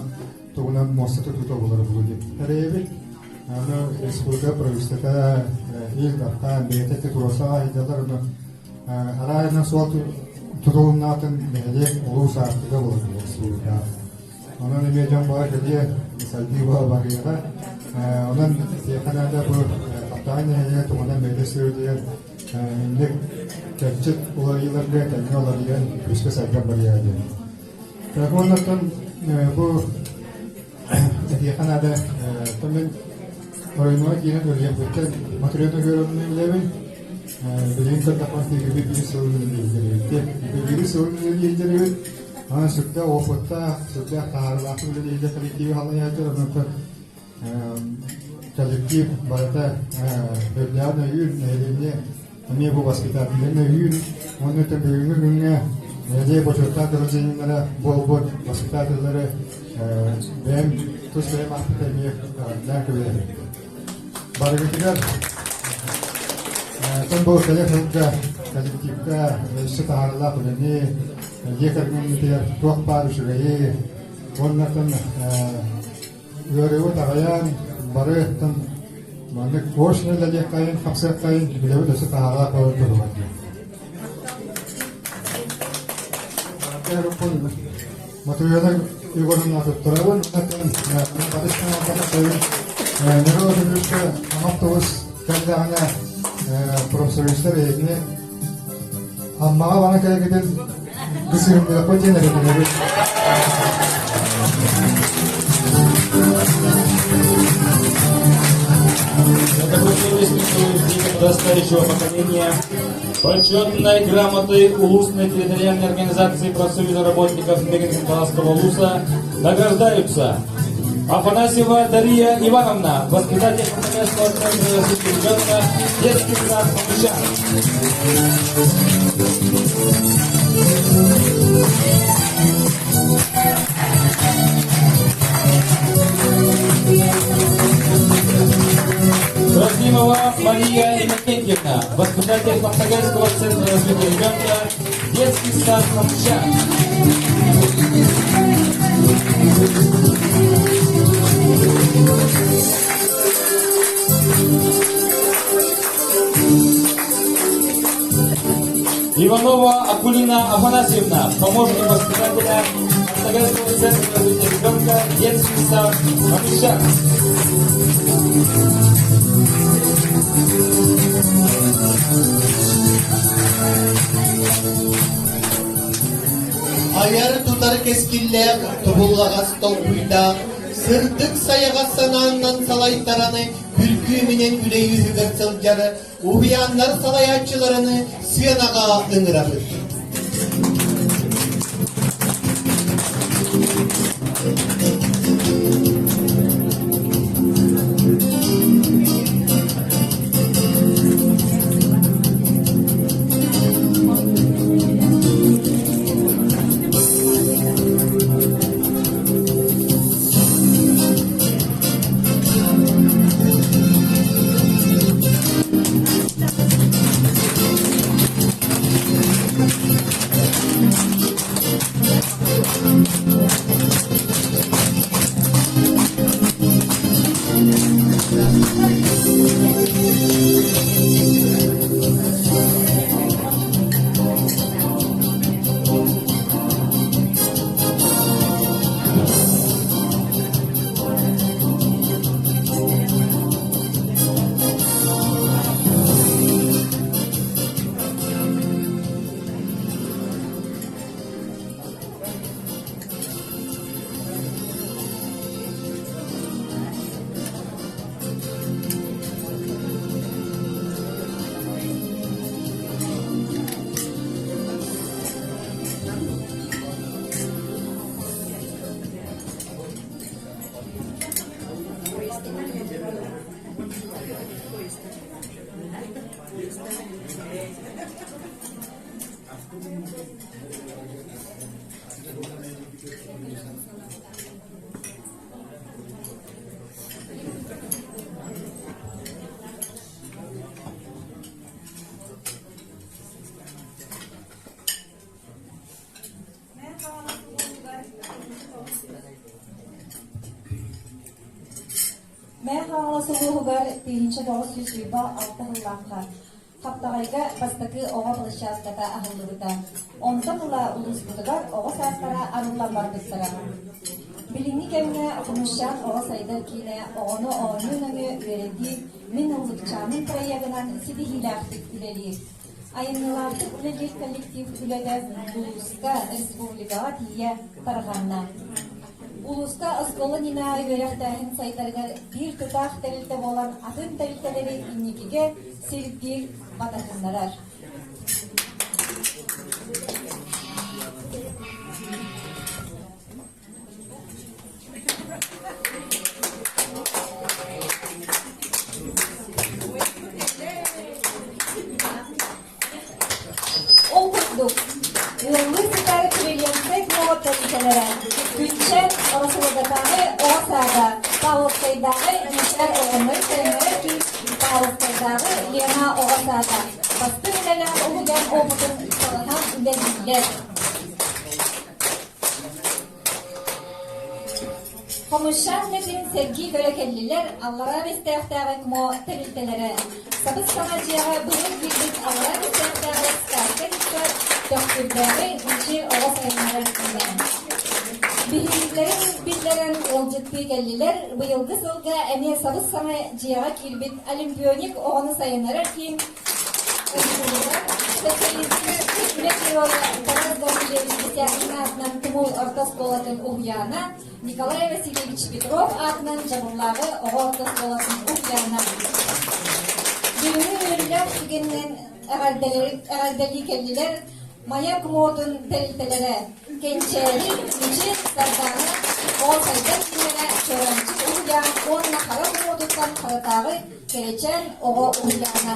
тугунан муоста тутуута буолар буолуо диэн эрэйэбит. Аны республика правительствота Ил Дархан бэйэтэ туруорса айдалар, ону арааһынан суол тутулуннаатын нэһилиэк улуус аартыга буолар республика. Онон эмиэ дьон баҕа кэлиэ, сайдыы буола барыаҕа. Онон тиэхэ наада бу Хаптаҕай нэһилиэгэ туһунан бэйэтэ сүрүтүгэр инник кэрчик уларыйыыларга тэҥҥэ уларыйан күүскэ сайдан барыаҕа диэн. Так уоннаттан бу этиэхэ наада мин оройуоҥҥа киирэн үлэлиэхпиттэн Матрена Егоровна билэбин. Билигин көрдөхпүнэ биир сыл үлэлииллэр Биир сыл үлэлииллэр Аны сүрдээх опыттаах, сүрдээх таһаарыылаахтык үлэлииллэр коллективи халайааччылар, онон коллектив барыта үрдээҕин өйүүр, нэһилиэнньэ эмиэ бу воспитателлэрин өйүүр. Уонна бүгүҥҥү күҥҥэ нэһилиэк бочуоттаах гражданиннара буолбут воспитателлэри бэйэм тус бэйэм ааппыта эмиэ эҕэрдэлээн кэбиһэбин. Барыгытыгар тон бу кэлэр сылга коллективка өссө таһаарыылаах үлэни, дьиэ кэргэммитигэр туох баар үчүгэйи уонна ыарыыбыт аҕыйаан бары маннык очно үлэлиэххэйин, хапсыаххайын, үлэбит өссө таһаарыылаах буолар туһугар диэн. Матвеевна Егоровна туттарабын, Мирон Васильевичка автобус кэллэҕинэ профсоюзтар эһигини Аммаҕа бана кэлгитин бысыһымныахпыт диэн эрэнэбит. Подрастающего поколения почетной грамотой Улусной территориальной организации профсоюза работников Мегино-Кангаласского улуса награждаются Афанасьева Дарья Ивановна, воспитатель Хаптагайского центра развития ребенка, детский сад «Хомущан». Трофимова Мария Иннокентьевна, воспитатель Хаптагайского центра развития ребенка, детский сад «Хомущан». Иванова Акулина Афанасьевна, помощник воспитателя Автогазового центра развития ребенка, детский сад «Мамыша». Айар-тутар кэскиллээх, тобуллаҕас толкуйдаах, сырдык сайаҕас санааннан салайтараны күргүөмүнэн үлэ үөһүгэр сылдьар уһуйааннар салайааччыларыны сыанаҕа ыҥырабыт. Мэҥэ Хаҥалас улууһугар 1926 сыллаахха Хаптаҕайга бастакы оҕо площадката аһыллыбыта. Онтон ыла улууспутугар оҕо саастара арыллан барбыттара. Билиҥҥи кэмҥэ Хомусчаан оҕо сайдар киинэ оҕону оонньуу нөҥүө үөрэтии Мин ыллыкчааным проегынан ситиһиилээхтик үлэлиир. Айымньылаахтык үлэлиир коллектив үлэтэ улууска, республикаҕа тиийэ тарҕанна. Улууска оскуола иннинээҕи үөрэхтээһин сайдарыгар биир тутаах тэрилтэ буолан атын тэрилтэлэри инникигэ сирдиир, батыһыннарар. Ол курдук, ыаллыы сытар Кириленскэй куорат тэрилтэлэрэ Күнчэн Ороссолуодатааҕы оҕо саада, Павловскайдааҕы Мичээр оҕонньор сайыннарар киин, Павловскайдааҕы Лена оҕо саада бастыҥ үлэлээх уһуйаан опытын салаһан үлэлииллэр. Хомусчаан үлэтин сэргии көрө кэллилэр Аллараа Бэстээхтээҕи КМО тэрилтэлэрэ. Сабыс-саҥа дьиэҕэ быйыл киирбит Аллараа Бэстээхтээҕи Сказка детсад, Төхтүрдээҕи Мичил оҕо сайыннарар киинэ. Биһирииллэрин биллэрэн ыалдьыттыы кэллилэр быйылгы сылга эмиэ сабыс-саҥа дьиэҕэ киирбит Олимпионик оҕону сайыннарар киин Үлэ геройа Тарас Гаврильевич Десятин аатынан Тумул орто оскуолатын уһуйаана, Николай Васильевич Петров аатынан Дьабыллааҕы оҕо орто оскуолатын уһуйаана. Бүгүҥҥү үөрүүлээх түгэнинэн эҕэрдэлии кэллилэр Майа КМО-тун тэрилтэлэрэ Кэнчээри, Мичил, Сардаана, Оҕо сайдар киинэ, Чөрөөнчүк уһуйаан уонна Хара КМО-туттан Харатааҕы Кэрэчээн оҕо уһуйаана.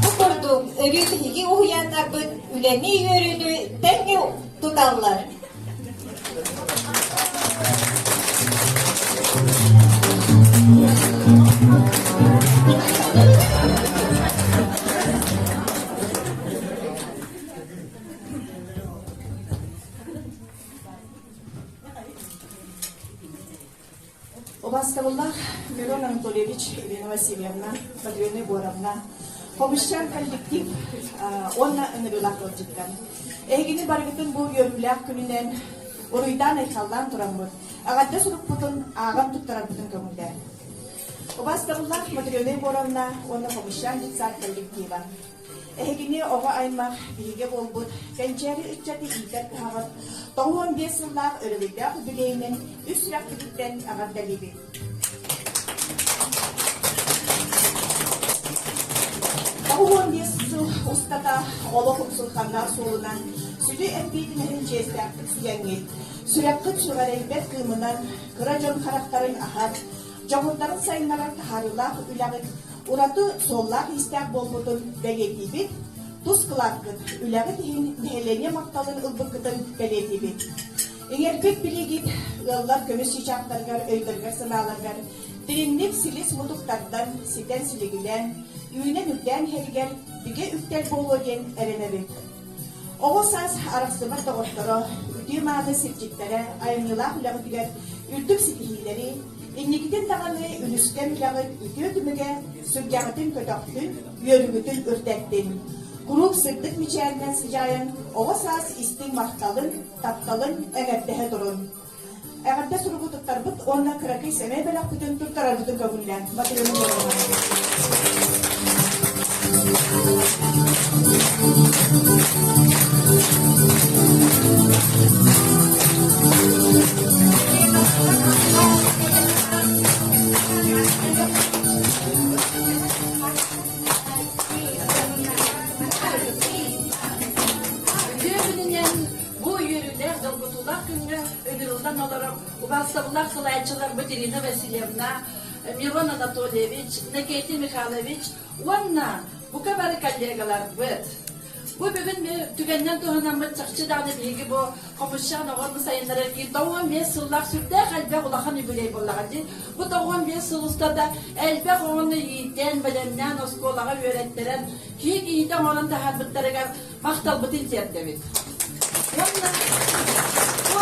Бу курдук өрүү биһиги уһуйааннарбыт үлэни үөрүүнү тэҥҥэ туталлар. Убастабыллаах Мирон Анатольевич, Елена Васильевна, Матрена Егоровна, Хомусчаан коллектив уонна ыҥырыылаах ыалдьыттар. Эһигини барыгытын бу үөрүүлээх күнүнэн уруйдаан-айхаллаан тураммыт, эҕэрдэ сурукпутун ааҕан туттарарбытын көҥүллээн. Убастабыллаах Матрена Егоровна уонна Хомусчаан детсад коллектива. Эһигини оҕо аймах биһигэ буолбут кэнчээри ыччаты иитэр кыһаҕыт 95 сыллаах өрөгөйдөөх үбүлүөйүнэн үс сүрэхпититтэн эҕэрдэлиибит. 95 сыл устата олох умсулҕаннаах суолунан сүдү эппиэтинэһин чиэстээхтик сүгэҥҥит, сүрэххит сүҕэрэйбэт кыымынан кыра дьон харахтарын аһар, дьоҕурдарын сайыннарар таһаарыылаах үлэҕит ураты суоллаах-иистээх буолбутун бэлиэтиибит, тус кылааккыт үлэҕит иһин нэһилиэнньэ махталын ылбыккытын бэлиэтиибит. Иҥэрбит билиигит ыаллар көмүс чыычаахтарыгар өйдөрүгэр-санааларыгар дириҥник силис-мутук тардан, ситэн-силигилээн, үүнэн-үрдээн иһэригэр бигэ үктэл буолуо диэн эрэнэбит. Оҕо саас арахсыбат доҕотторо, үтүө-мааны сирдьиттэрэ айымньылаах үлэҕитигэр үрдүк ситиһиилэри, инникитин даҕаны үлүскэн үлэҕит үтүө түмүгэ сүргэҕитин көтөхтүн, үөрүүгүтүн үрдэттин. Куруук сырдык мичээринэн сыдьаайан, оҕо саас истиҥ махталын, тапталын эҥэрдэһэ турун. Эҕэрдэ суругу туттарбыт уонна кыракый сэмэй бөлөхпүтүн туттарарбытын көҥүллээн Батырыны Үтүө күнүнэн бу үөрүүлээх долгутуулаах күҥҥэ ыҥырыллан олорор убаастабыллаах салайааччыларбыт Ирина Васильевна, Мирон Анатольевич, Накетий Михайлович уонна бука бары коллегаларбыт. Бу бүгүн түгэннэн туһанаммыт чахчы даҕаны биһиги бу Хомусчаан оҕону сайыннарар киин 95 сыллаах сүрдээх элбэх улахан юбилей буоллаҕа дии. Бу 95 сыл устата элбэх оҕону иитэн, бэлэмнээн, оскуолаҕа үөрэттэрэн, киһи киһитэ оҥорон таһаарбыттарыгар махталбытын тиэрдэбит. Уонна бу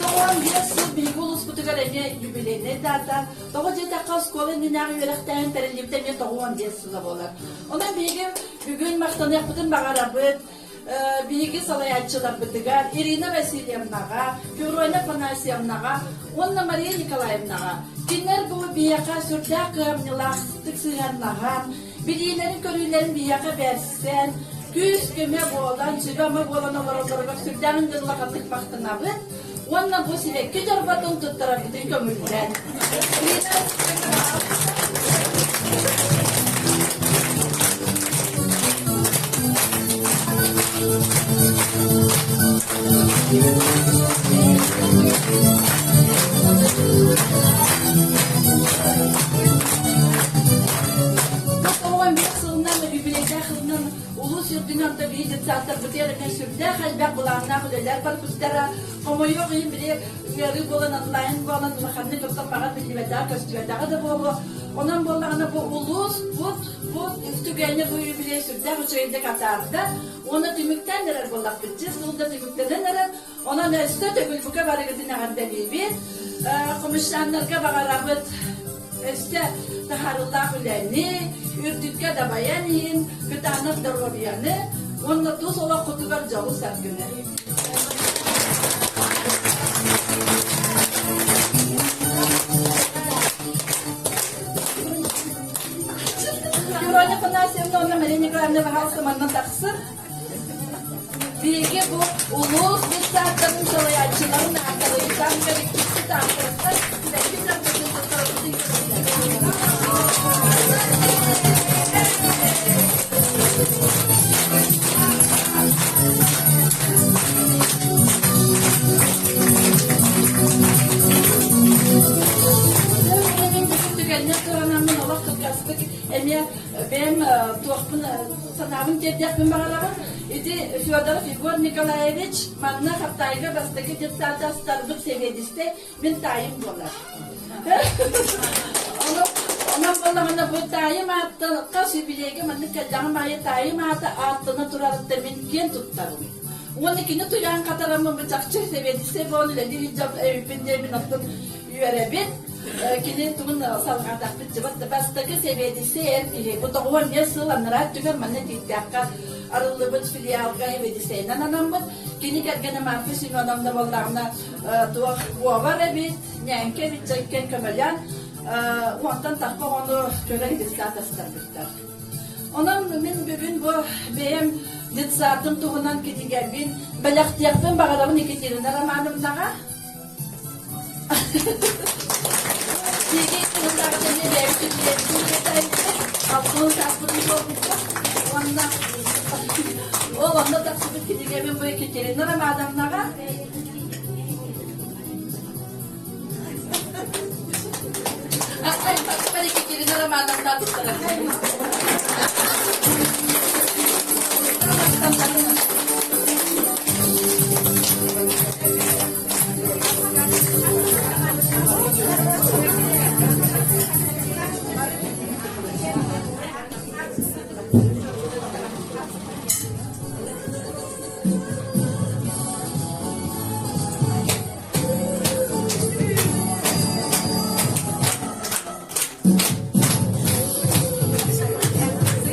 95 сыл биһиги улууспутугар эмиэ юбилейнай дата. Тоҕо диэтэххэ, оскуола иннинээҕи үөрэхтээһин тэриллибитэ эмиэ 95 сыла буолар. Онон биһиги бүгүн махтаныахпытын баҕарабыт биһиги салайааччыларбытыгар Ирина Васильевнаҕа, Феврония Афанасьевнаҕа уонна Мария Николаевнаҕа. Кинилэр бу биһиэхэ сүрдээх кыһамньылаахтык сыһыаннаһан, билиилэрин-көрүүлэрин биһиэхэ бэрсэн, күүс-көмө буолан, сүбэ-ама буолан олороллоругар сүрдээҕин дьон улаханнык махтанабыт уонна бу сибэкки дьорботун туттарарбытын көҥүллээн. Оҕом биир сылынан, юбилейдаах сылынан улуус үрдүнэн орто биир детсад детсадтарбытыгар эмиэ сүрдээх элбэх былааннаах үлэлэр барбыттара. Хомойуох иһин били ыарыы буолан онлайн буолан улаханнык оттон баҕар биллибэтэҕэ көстүбэтэҕэ да буолуо. Онон буоллаҕына бу улуус бу бу түгэни бу юбилей сүрдээх үчүгэйдик атаарда. Уонна түмүктээн эрэр буоллахпыт. Чыс сыл да түмүктэнэн эрэр. Онон өссө төгүл бука барыгытын эҕэрдэлиибит. Хомусчааннарга баҕарабыт өссө таһаарыылаах үлэни, үрдүккэ дабайан иһин, кытаанах доруобуйаны уонна тус олоххутугар дьолу-саргыны. Юрия Афанасьевна уонна Мария Николаевна пожалуйста, манна тахсыр. Биһиги бу улуус детсадтарын салайааччыларын ааттарыттан коллективпит ааттарыттан сибэкки дьарбытын туттарбытын Түгэннэр туһанаммын олох кылгастык эмиэ бэйэм туохпун санаабын тиэрдиэхпин баҕарабын. Ити Федоров Егор Николаевич манна Хаптаайга бастакы детсадта астарбыт сэбиэдиссэй мин таайым буолар. Онон буоллаҕына бу таайым ааттан хас юбилейга маннык кэллэҕим аайы таайым аата ааттана турарыттан мин киэн туттабын. Уонна кини туйаан хатараммын бу чахчы сэбиэдиссэй буолан үлэлиир дьон эбиппин диэммин оттон үөрэбин. Кини тугун салҕаатахпыт дьыбат да бастакы сэбиэдиссэй эр киһи. Бу 95 сыл анараа өттүгэр манна Тииттэххэ арыллыбыт филиалга сэбиэдиссэйинэн анаммыт. Кини кэргэнэ Марфа Семеновна буоллаҕына туох уобар эбит, ньээҥкэ эбит дьэҥкэн көмөлөөн уонтан тахха оҕону көрөн детсад астарбыттар. Онон мин бүгүн бу бэйэм детсадым туһунан кинигэбин бэлэхтиэхпин баҕарабын Екатерина Романовнаҕа. Биһиги кыһыллааҕыта эмиэ бэйэбит үтүлэбитин кытайбыт, алтыһын сааспытын туолбуппут. Уонна ол онно тахсыбыт кинигэбин бу Екатерина Романовнаҕа Екатерина Романовна туттарар.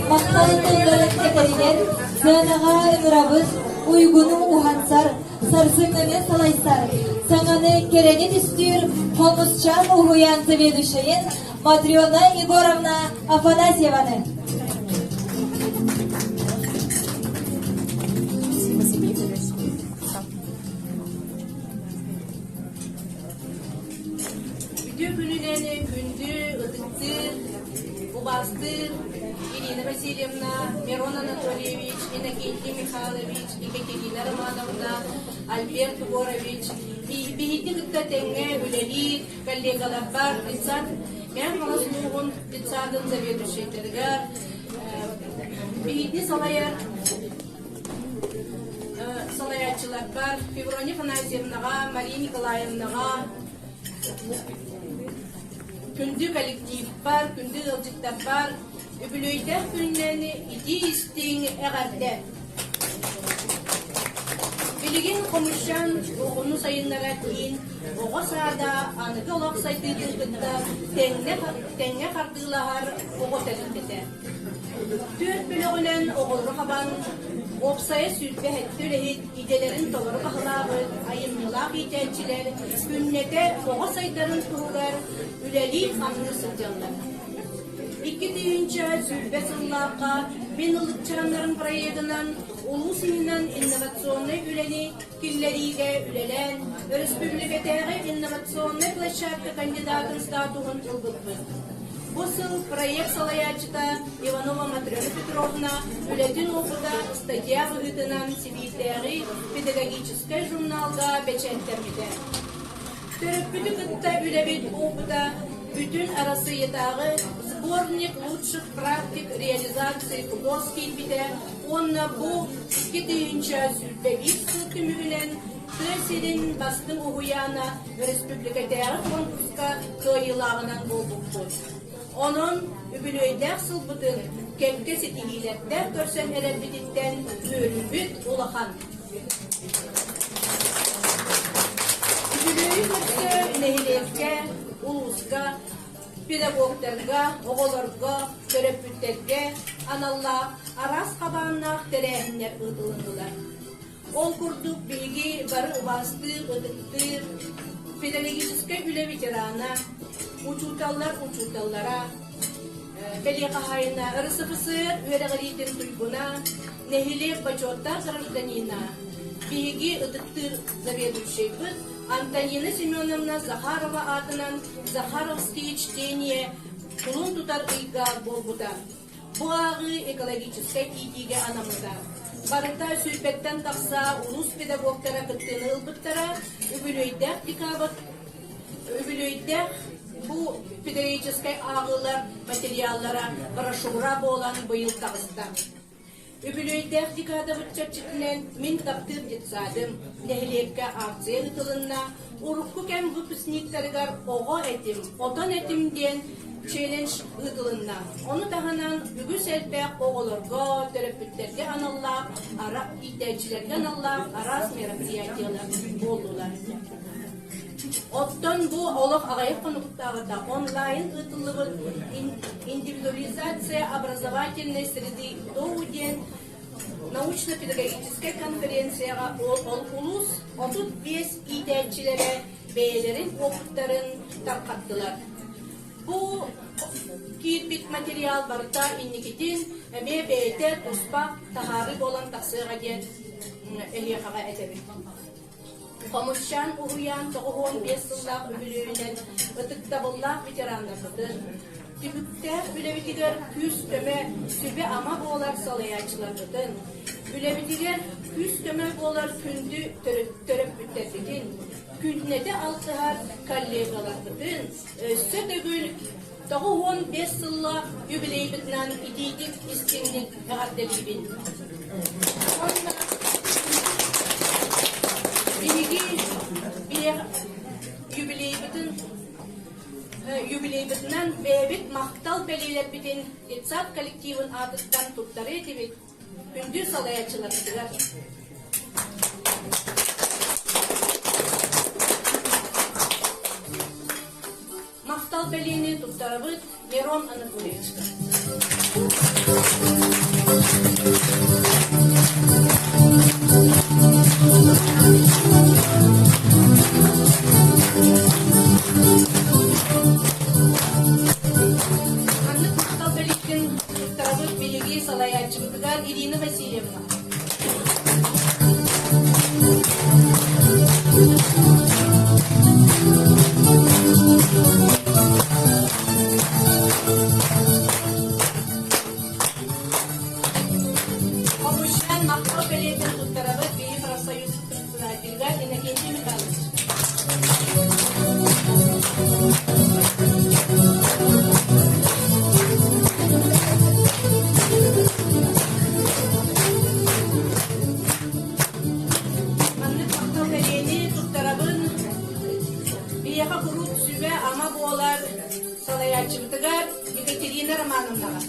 Махтал тылларын этэригэр сыанаҕа ыҥырабыт уйгуну уһансар, сарсыҥҥыны салайсар, саҥаны кэрэни түстүүр Хомусчаан уһуйаан заведующайын Матрена Егоровна Афанасьеваны. Үтүө күнүнэн күндү, ытыктыыр, убаастыыр Ирина Васильевна, Мирон Анатольевич, Иннокентий Михайлович, Екатерина Романовна, Альберт Егорович, биһиги кытта тэҥҥэ үлэлиир коллегаларбар детсад Мэҥ Хаҥалас улууһун детсадын заведующайдарыгар, биһиги салайар салайааччыларбар Феврония Афанасьевнаҕа, Мария Николаевнаҕа, күндү коллективпар, күндү ыалдьыттарбар үбүлүөйдээх күнүнэн итии-истиҥ эҕэрдэ! Билигин Хомусчаан оҕону сайыннарар киин оҕо саада аныгы олох сайдыытын кытта тэҥҥэ хардыылаһар оҕо тэрилтэтэ. Түөрт бөлөҕүнэн оҕолору хабан, уопсайа 27 үлэһит идэлэрин толору баһылаабыт айымньылаах иитээччилэр күннэтэ оҕо сайдарын туһугар үлэлии-хамныы сылдьаллар. 2020 сыллаахха Мин ылыкчааннарым проегынан улуус иһинэн инновационнай үлэни киллэриигэ үлэлээн, өрөспүүбүлүкэтээҕи инновационнай площадка кандидатын статуһун ылбыппыт. Бу сыл проект салайааччыта Иванова Матрена Петровна үлэтин опыта статья быһыытынан Сибиирдээҕи педагогическай журналга бэчээттэммитэ. Төрөппүтү кытта үлэбит опыта. Бүтүн Арассыыйатааҕы Сборник лучших практик реализации ФГОС киирбитэ уонна бу 2021 сыл түмүгүнэн тыа сирин бастыҥ уһуйаана өрөспүүбүлүкэтээҕи конкурска кыайыылааҕынан буолбуппут. Онон үбүлүөйдээх сылбытын кэккэ ситиһиилэрдээх көрсөн эрэрбититтэн үөрүүбүт улахан. Үбүлүөйү көрсө нэһилиэккэ, улууска, педагогтарга, оҕолорго, төрөппүттэргэ аналлаах араас хабааннаах тэрээһиннэр ыытылыннылар. Ол курдук биһиги бары убаастыыр, ытыктыыр педагогическай үлэ ветерана, учууталлар учууталлара, бэлиэ хаһаайына РСФСР үөрэҕириитин туйгуна, нэһилиэк бочуоттаах гражданина, биһиги ытыктыыр заведующайбыт Антонина Семеновна Захарова аатынан Захаровские чтения кулун тутар ыйга буолбута. Бу ааҕыы экологическай иитиигэ анаммыта. Барыта сүүрбэттэн тахса улуус педагогтара кыттыыны ылбыттара, үбүлүөйдээх декабрь үбүлүөйдээх бу педагогическай ааҕыылар материаллара брошюра буолан быйыл таҕыста. Үбүлүөйдээх декадабыт чэрчитинэн Мин таптыыр детсадым нэһилиэккэ акция ыытылынна. Урукку кэм выпускниктарыгар оҕо этим, отон этим диэн челлендж ыытылынна. Ону таһынан үгүс элбэх оҕолорго, төрөппүттэргэ аналлаах, иитээччилэргэ аналлаах араас мероприятиелар буоллулар. Оттон бу олох аҕыйах хонуктааҕыта онлайн ыытыллыбыт индивидуализация образовательной среды ДОУ диэн научно-педагогическай конференцияҕа ол улуус 35 иитээччилэрэ бэйэлэрин опыттарын тарҕаттылар. Бу киирбит материал барыта инникитин эмиэ бэйэтэ туспа таһаарыы буолан тахсыаҕа диэн эһиэхэҕэ этэбин. Хомусчаан уһуйаан 95 сыллаах үбүлүөйүнэн ытыктабыллаах ветераннарбытын, түбүктээх үлэбитигэр күүс-көмө, сүбэ-ама буолар салайааччыларбытын, үлэбитигэр күүс-көмө буолар күндү төрөппүттэрбитин, күннэтэ алтыһар коллегаларбытын өссө төгүл 95 сыллаах юбилейбытынан итиитик истиҥник эҕэрдэлиибин. Уонна биһиги юбилейбытын юбилейбытынан бэйэбит махтал бэлиэлэрбитин детсад коллективын аатыттан туттарыы этибит күндү салайааччыларбытыгар. Махтал бэлиэни туттарабыт Мирон Анатольевичка. Маннык махтал бэлиэтин туттарабыт биһиги салайааччыбытыгар Ирина Васильевна. Хомусчаан махтал бэлиэтин туттарабыт биһи профсоюз председателигэр Иннокентий Михайлович. Маннык махтал бэлиэни туттарабын биһиэхэ куруук сүбэ-ама буолар салайааччыбытыгар Екатерина Романовнаҕа.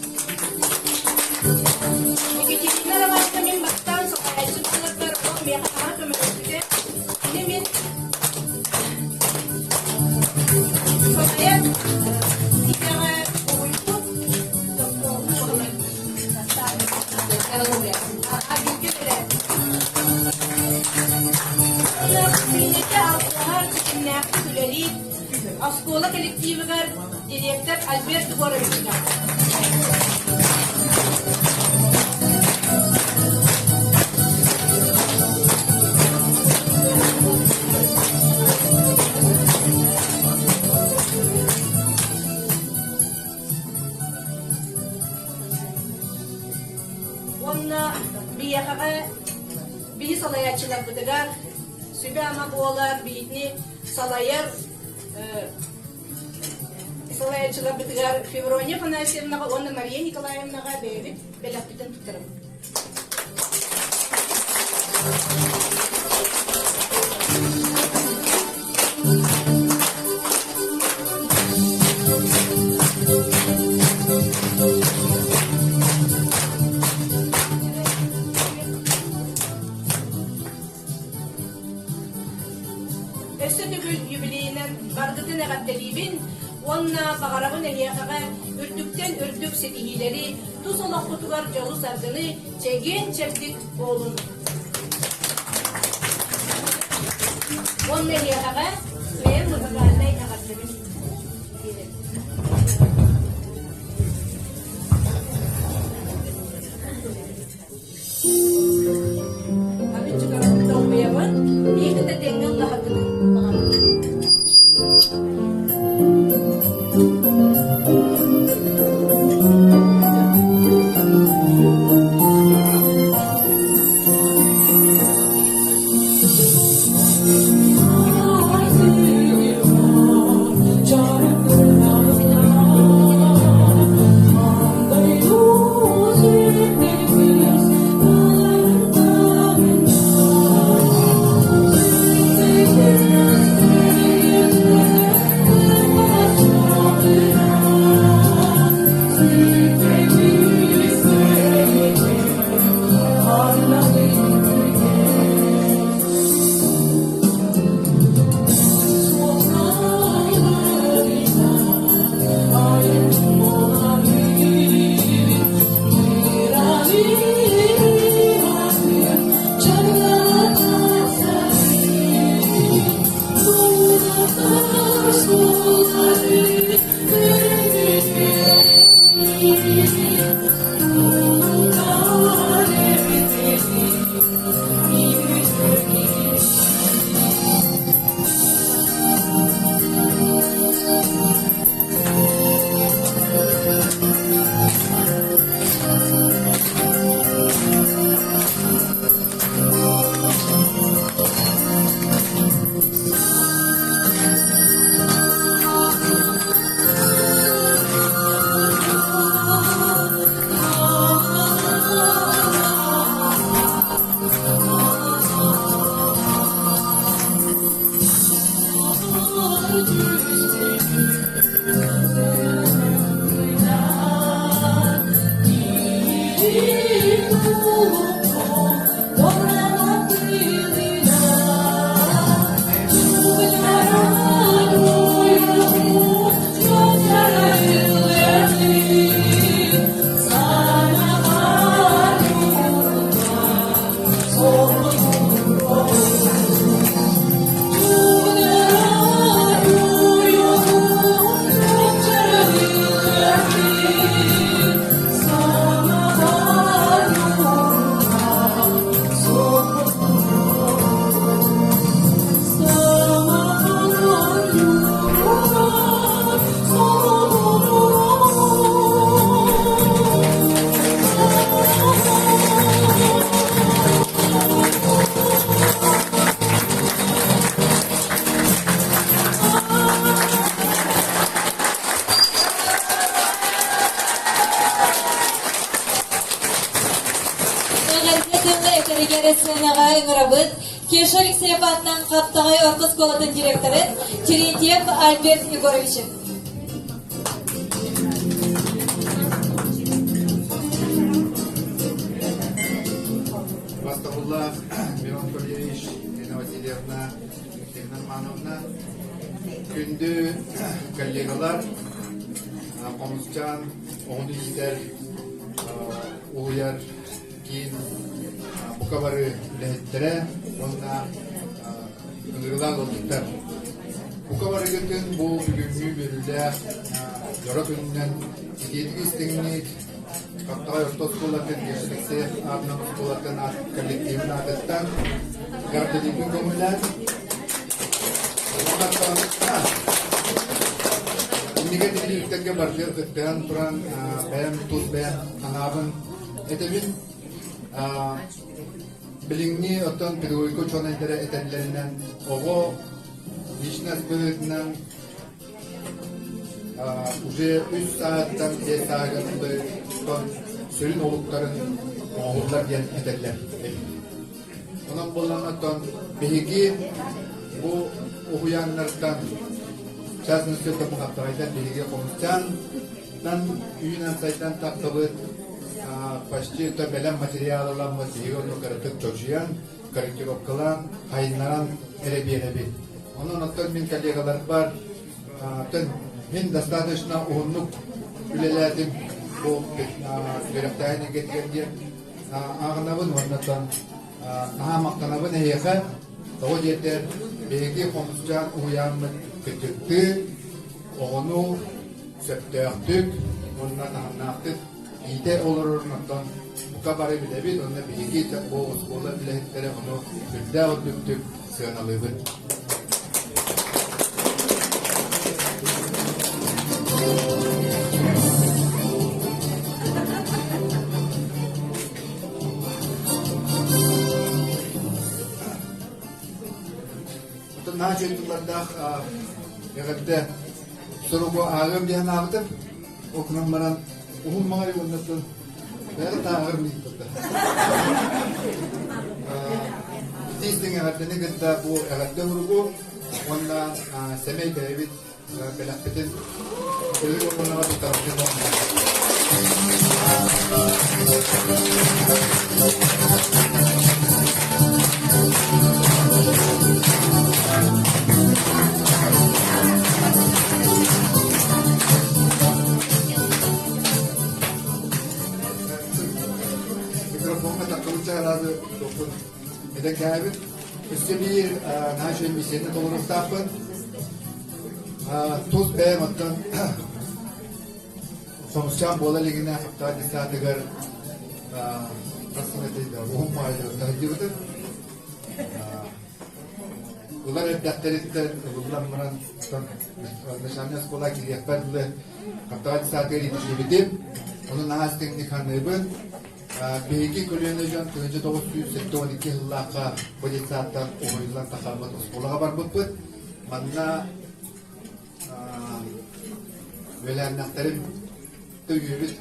Екатерина Романовна мин бастаан салайааччы буоларбар ол миэхэ наһаа көмөлөспүтэ. Кини мин салайар идэҕэ уһуйбут Ситимнээхтик үлэлиир оскуола коллективыгар директор Альберт Егоровичка. Уонна биһиэхэҕэ биһи салайааччыларбытыгар сүбэ-ама буолар, биһини салайар салайааччыларбытыгар Феврония Афанасьевнаҕа уонна Мария Николаевнаҕа бэйэбит бэлэхпитин туттарабыт. Өссө төгүл юбилейынан баргытын эҕэрдэлиибин уонна баҕарабын эһиэхэҕэ үрдүктэн үрдүк ситиһиилэри, тус олоххутугар дьолу-саргыны, чэгиэн-чэбдик буолун! Уонна эһиэхэҕэ бэйэм музыкальнай эҕэрдэбин биэрэбин. Долгуйабын, биир да тэҥҥэ ыллаһаргытын баҕарабын. Эҕэрдэ тылы этэригэр сценаҕа ыҥырабыт Кеша Алексеев аатынан Хаптаҕай орто оскуолатын директорын Терентьев Альберт Егоровичы. Бастабыллаах Мирон Анатольевич, Ирина Васильевна, Екатерина Романовна, күндү коллегалар, Хомусчаан оҕону иитэр, уһуйар киин бука бары үлэһиттэрэ уонна ыҥырыылаах ыалдьыттар. Бука барыгытын бу бүгүҥҥү үөрүүлээх дьоро күнүнэн итиитик истиҥник Хаптаҕай орто оскуолатын Алексеев аатынан оскуолатын коллективын аатыттан эҕэрдэлиирбин көҥүллээн Инники тирииттэргэ барытыгар кыттыһан туран бэйэм тус бэйэм санаабын этэбин. Билиҥҥи оттон педагогика учуонайдара этэллэринэн оҕо личность быһыытынан. уже үс сааттан биэс сааһыгар тон сүрүн олуктарын оҥоһуллар диэн этэллэр эбит. Онон буоллаҕына биһиги бу уһуйааннартан частный сектор хаптаҕайдан биһиги хомусчаантан үүнэн сайдан тахсыбыт почти то бэлэм материал ыламмыт биһиги ону кыратык чочуйан, корректировкалаан, хайыннаран эрэ биэрэбит. Онон оттон мин коллегаларбар мин достаточно уһуннук үлэлээтим бу үөрэхтээһин эйгэтигэр диэн ааҕынабын уонна наһаа махтанабын эһиэхэ. Тоҕо диэтэр, биһиги хомусчаан уһуйааммыт кырдьыктыы, оҕону сөптөөхтүк уонна таһымнаахтык иитэ олорорун оттон бука бары билэбит уонна биһиги бу оскуола үлэһиттэрэ ону сүрдээх үрдүктүк сыаналыыбыт. Оттон наһаа үчүгэй тыллардаах эҕэрдэ суругу ааҕыам диэн аабытым. Ол гынан баран уһун маҕай уонна бэйэ тааҕар мииппэтэ. Итиистиҥ эҕэрдэни кытта бу эҕэрдэ уругу уонна сэмэй бэйэбит бэлэхпитин Өлөр уоннаҕа туттарбытын Микрофоҥҥа таххыбычча араады тохпун этэн кээбит. Өссө биир наһаа үчүгэй миссияны толоруохтаахпын. Тус бэйэм оттон хомусчаан буола илигинэ хаптаҕа детсадыгар хас сыл этэй да уһун маайдары таһырдьыбытым. Ылар эрдэхтэриттэн ылыллан баран начальная школа кириэхпэр дылы хаптаҕа детсадыгар иитиллибитим. Ону наһаа истиҥник саныыбын. Биһиги көлүөнэ дьон 1972 сыллаахха бу детсадтан уһуйуллан тахаммыт оскуолаҕа барбыппыт. Манна үөлээннэхтэрим төйүүбүт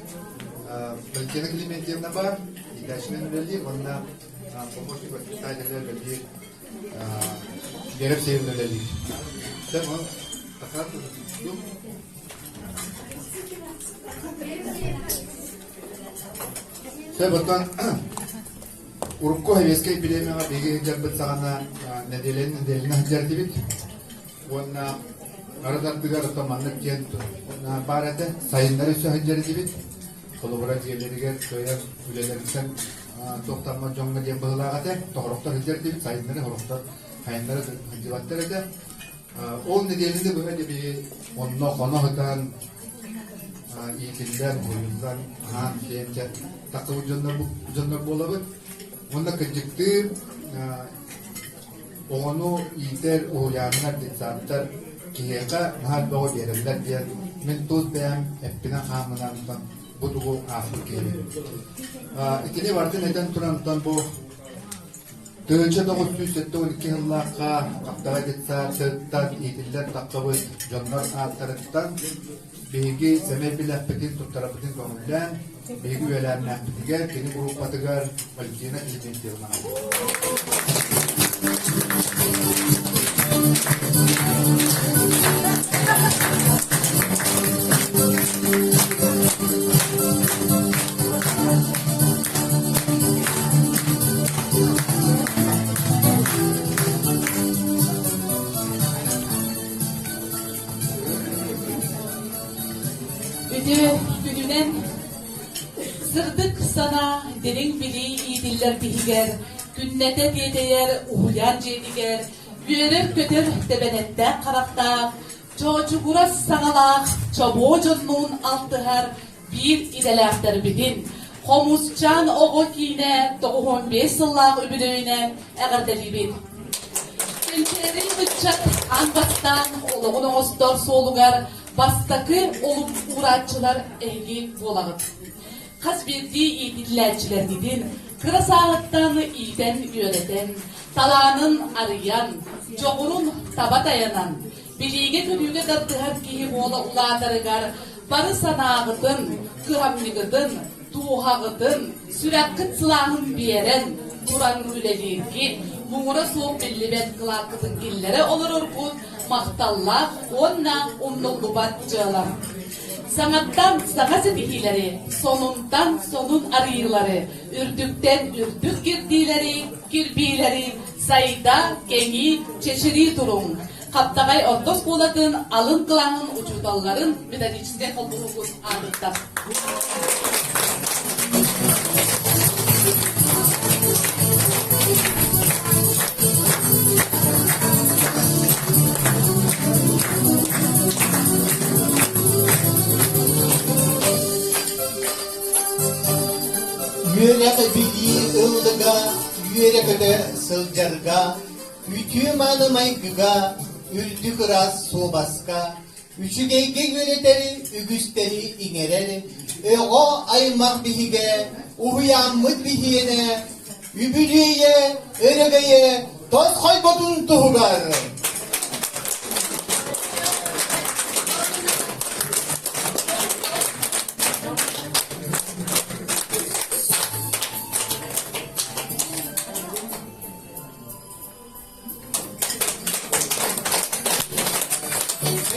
Валентина Климентьевна баар, иитээччинэн үлэлиир уонна помощник воспитателя үлэлиир Вера Алексеевна үлэлиир. Сен ол Сөп, оттон урукку Советскай бириэмэҕэ биһиги сылдьарбыт саҕана нэдиэлэни нэдиэлэнэн сылдьар этибит. Уонна арыт ардыгар оттон маннык диэн баар этэ, сайыннары өссө сылдьар этибит. Холобура дьиэлэригэр кыайан үлэлэриттэн туохтаммат дьоҥҥо диэн быһыылаах этэ. Тоҕороктор сылдьар этибит, сайыннары сорохтор сайыннары сылдьыбаттар этэ. Ол нэдиэлэни быһа биһи онно хоно сытан иитиллэн, уһуйуллан, аһаан сиэн чэ тахсыбыт дьоннор, дьоннор буолабыт. Уонна кырдьыктыы оҕону иитэр уһуйааннар, детсадтар киһиэхэ наһаа элбэҕи биэрэллэр диэн мин тус бэйэм эппинэн-хааммынан бу тугу ааспыт киһибин. Итини барытын этэн туран бу 1972 сыллаахха Хаптаҕай детсадтан иитиллэн таххабыт дьоннор ааттарыттан биһиги сэмэй билэхпитин туттарарбытын көҥүллээн, биһиги үөлээннээхпитигэр, кини группатыгар Валентина Климентьевнаҕа. Үтүө күнүнэн сырдык санаа дириҥ билии иитиллэр биһигэр, күннэтэ тиэтэйэр уһуйаан дьиэтигэр, үөрэр-көтөр тэбэнэттээх харахтаах, чоочугурас саҥалаах чобуо дьоннуун алтыһар биир идэлээхтэрбитин Хомусчаан оҕо киинэ 95 сыллаах үбүлүөйүнэн эҕэрдэлиибит. Кэнчээри ыччат аан бастаан олоҕун оҥостор суолугар бастакы олук уурааччылар эһиги буолаҕыт. Хас биирдии иитиллээччилэргитин кыра сааһыттан иитэн-үөрэтэн, талаанын арыйан, дьоҕурун таба тайанан, Билиигэ-көрүүгэ тардыһар киһи буола улаатарыгар бары санааҕытын, кыһамньыгытын, дууһаҕытын, сүрэххит сылааһын биэрэн туран үлэлииргит, муҥура суох биллибэт кылааккытын киллэрэ олороргут махталлаах уонна умнуллубат дьыала. Саҥаттан саҥа ситиһиилэри, сонунтан сонун арыйыылары, үрдүктэн үрдүк кирдиилэри, кирбиилэри сайда, кэҥии, чэчирии туруҥ! Хаптаҕай орто оскуолатын алын кылааһын учууталларын методическай холбоһугун аатыттан. Үөрэх билии ыллыга үөрэ-көтө сылдьарга Үтүө-мааны майгыга, үрдүк ыраас суобаска, үчүгэйгэ үөрэтэри үгүстэри иҥэрэр, өҕө аймах биһигэ, уһуйааммыт биһиэнэ, үбүлүөйэ, өрөгөйө тосхойботун туһугар!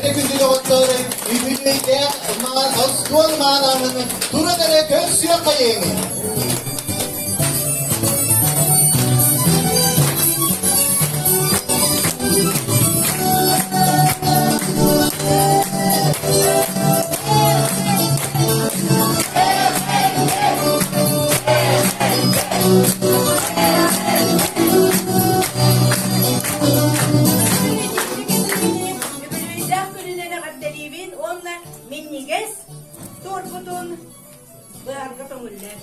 Эрэ күндү доҕоттор, үбүлүөйдээх остуол маанааһын туран эрэ көрсүөххэйиҥ! Үбүлүөйдээх күнүнэн эҕэрдэлиибин уонна минньигэс туорбутун быарга көҥүллэр.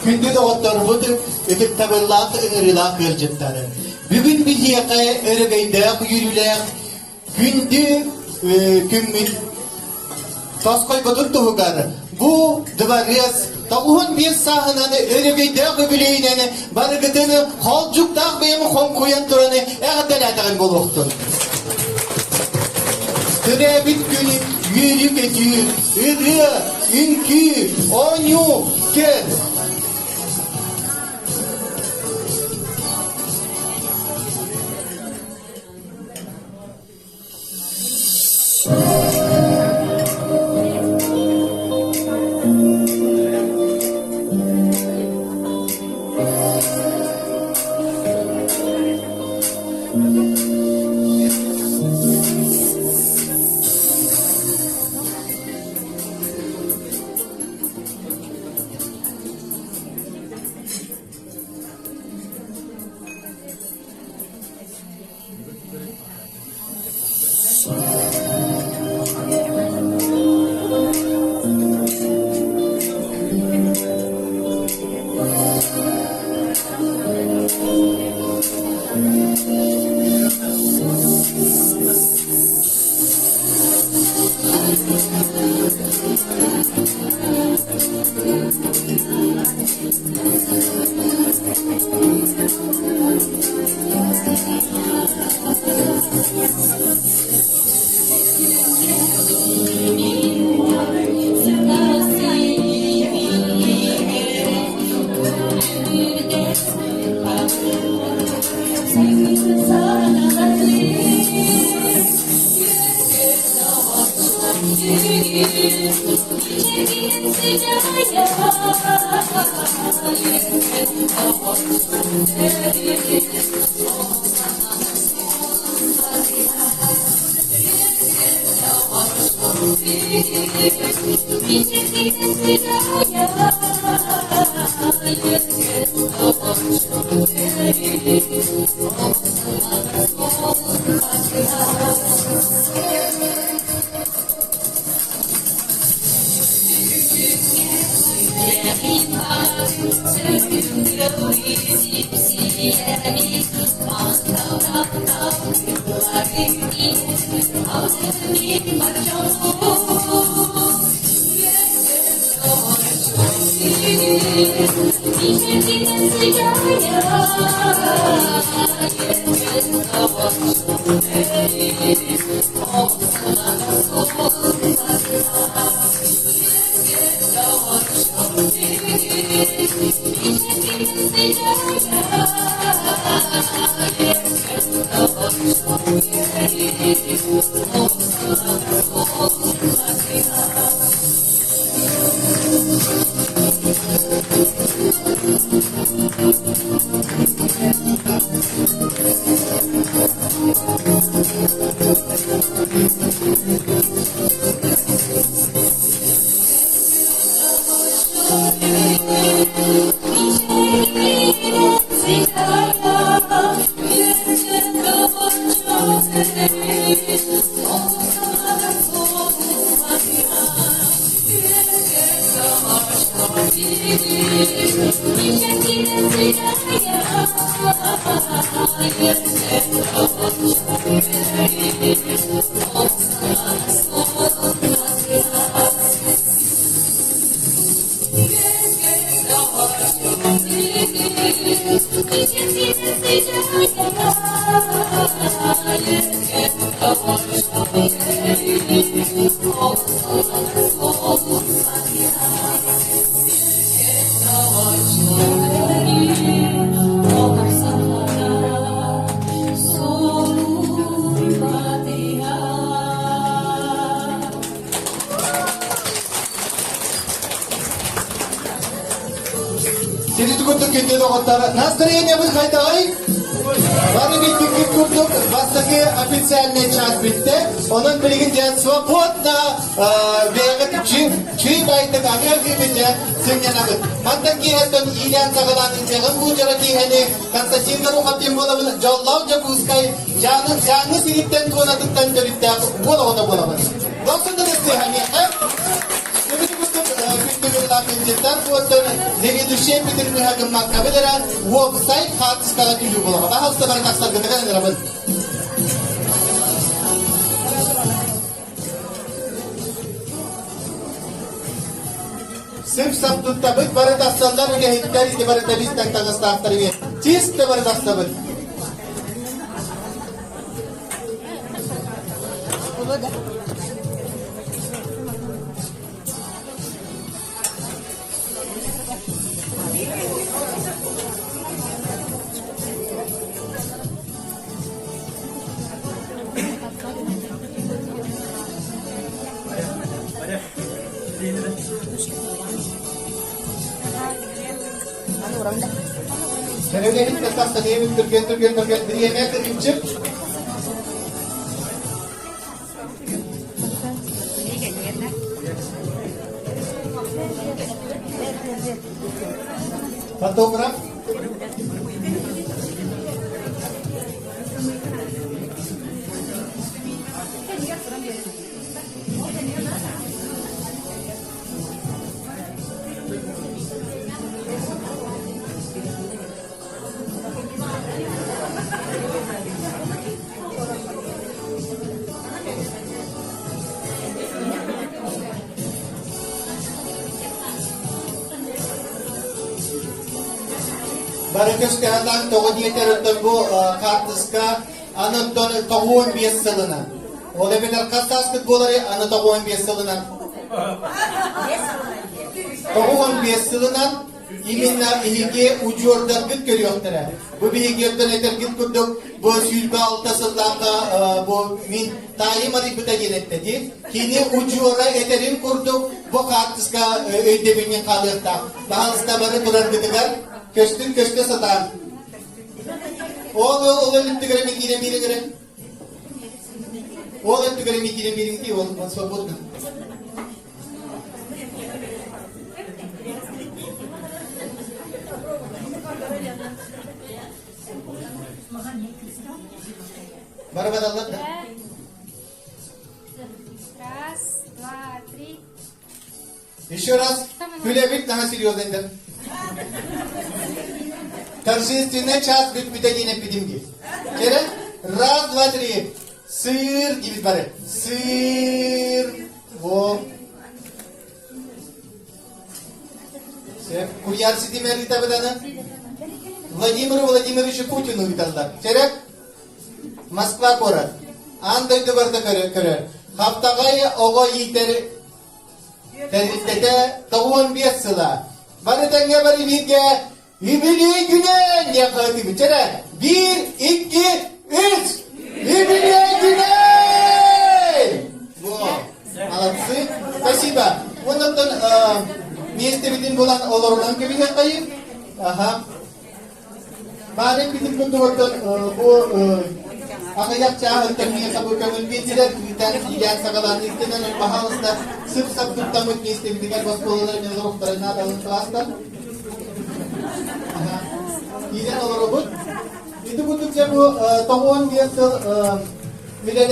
Күндү доҕотторбут, ытыктабыллаах ыҥырыылаах ыалдьыттары. Бүгүн биһиэхэ өрөгөйдөөх үөрүүлээх күндү күммүт тосхойбутун туһугар бу дыбарыас 95 сааһынан өрөгөйдөөх үбүлүөйүнэн барыгытын холдьуктаах бэйэм хоҥкуйан туран эҕэрдэлээтэҕим буолуохтун. Төрөөбүт күн үөрүү-көтүү, ырыа, үҥкүү, оонньуу, көр. Сири курдук күндү доҕоттор, настроениебыт хайдаҕый? Бары бүттүккүт курдук бастакы официальный час бүттэ. Онон билигин дьэ свободно бэйэҕит чүй байтык аҕыа дьэ сынньанабыт. Мантан киэһэттэн иилээн саҕалаан ыытыаҕын бу дьоро киэһэни Константин Горохов диэн буолабын, дьоллоох Дьокуускай Дьааҥы сириттэн туонатыттан төрүттээх уол оҕото буолабын. Дохсун да миэхэ. Күндү. ыҥырылаах ыалдьыттар буоттан заведующай Петербурга гыммаккабыт эрэ уопсай хаартыскаҕа түһүү буолаҕа. Баһалыста бары тахсаргытыгар ыҥырабын. Сып-сап туттабыт бары тахсаллар үлэһиттэр ити бары тэбис-тэҥ таҥастаахтар үһү. Чисто бары тахсабыт. Сэрэлэһин тахсан ийэбит түргэн түргэн түргэн бириэмэ кыргымчык. Фотограф. Бары көстөһөн тоҕо диэтэр оттон бу хаартыска аны оттон 95 сылынан. Ол эбэтэр хас сааскыт буоларый аны 95 сылынан? 95 сылынан Именно эһиги удьуордаргыт көрүөхтэрэ. Бу биһиги оттон этэргит курдук бу 26 сыллаахха бу мин таайым арыйбыта диэн эттэ дии. Кини удьуора этэрин курдук бу хаартыска өйдөбүнньүк хаалыахтаах. Баһаалыста бары тураргытыгар көстүн көстө сатаан. Ол ол ол өттүгэр эмиэ киирэн биэрин Ол өттүгэр эмиэ киирэн биэриҥ дии, ол свободно. Бары бадаллар да? Раз, два, три. Еще раз. Күлэбит наһаа серьезный да. Торжественный час бүппүтэ диэн эппитим дии. Кэрэ? Раз, два, три. Сыр диибит бары. Сыр. Во. Куйаар ситимэ ыытабыт аны. Владимиру Владимировичу Путину ыыталлар. Керек? Москва куорат. Аан дойду барыта көрөр. Хаптаҕай оҕо иитэр тэрилтэтэ 95 сыла. Бары тэҥҥэ бары бииргэ Юбилей күнэ диэн хаһытыыбыт. Чэрэ, биир, икки, үс! Юбилей күнэ! Во, молодцы. Спасибо. Оннуттан миэстэбитин булан олорунан кэбиһиэххэйин. Аха. Баарын битин курдугуттан бу аҕыйах чааһыттан миэхэ бу көҥүл биэрдилэр, ыытан иилээн саҕалаан ыыттынан баһаалыста сып-сап туттаммыт миэстэбитигэр оскуолалар эмиэ олоруохтарын наадалын кылаастар. Киирэн олоробут. Ити курдук дьэ бу 95 сыл үлэлээ.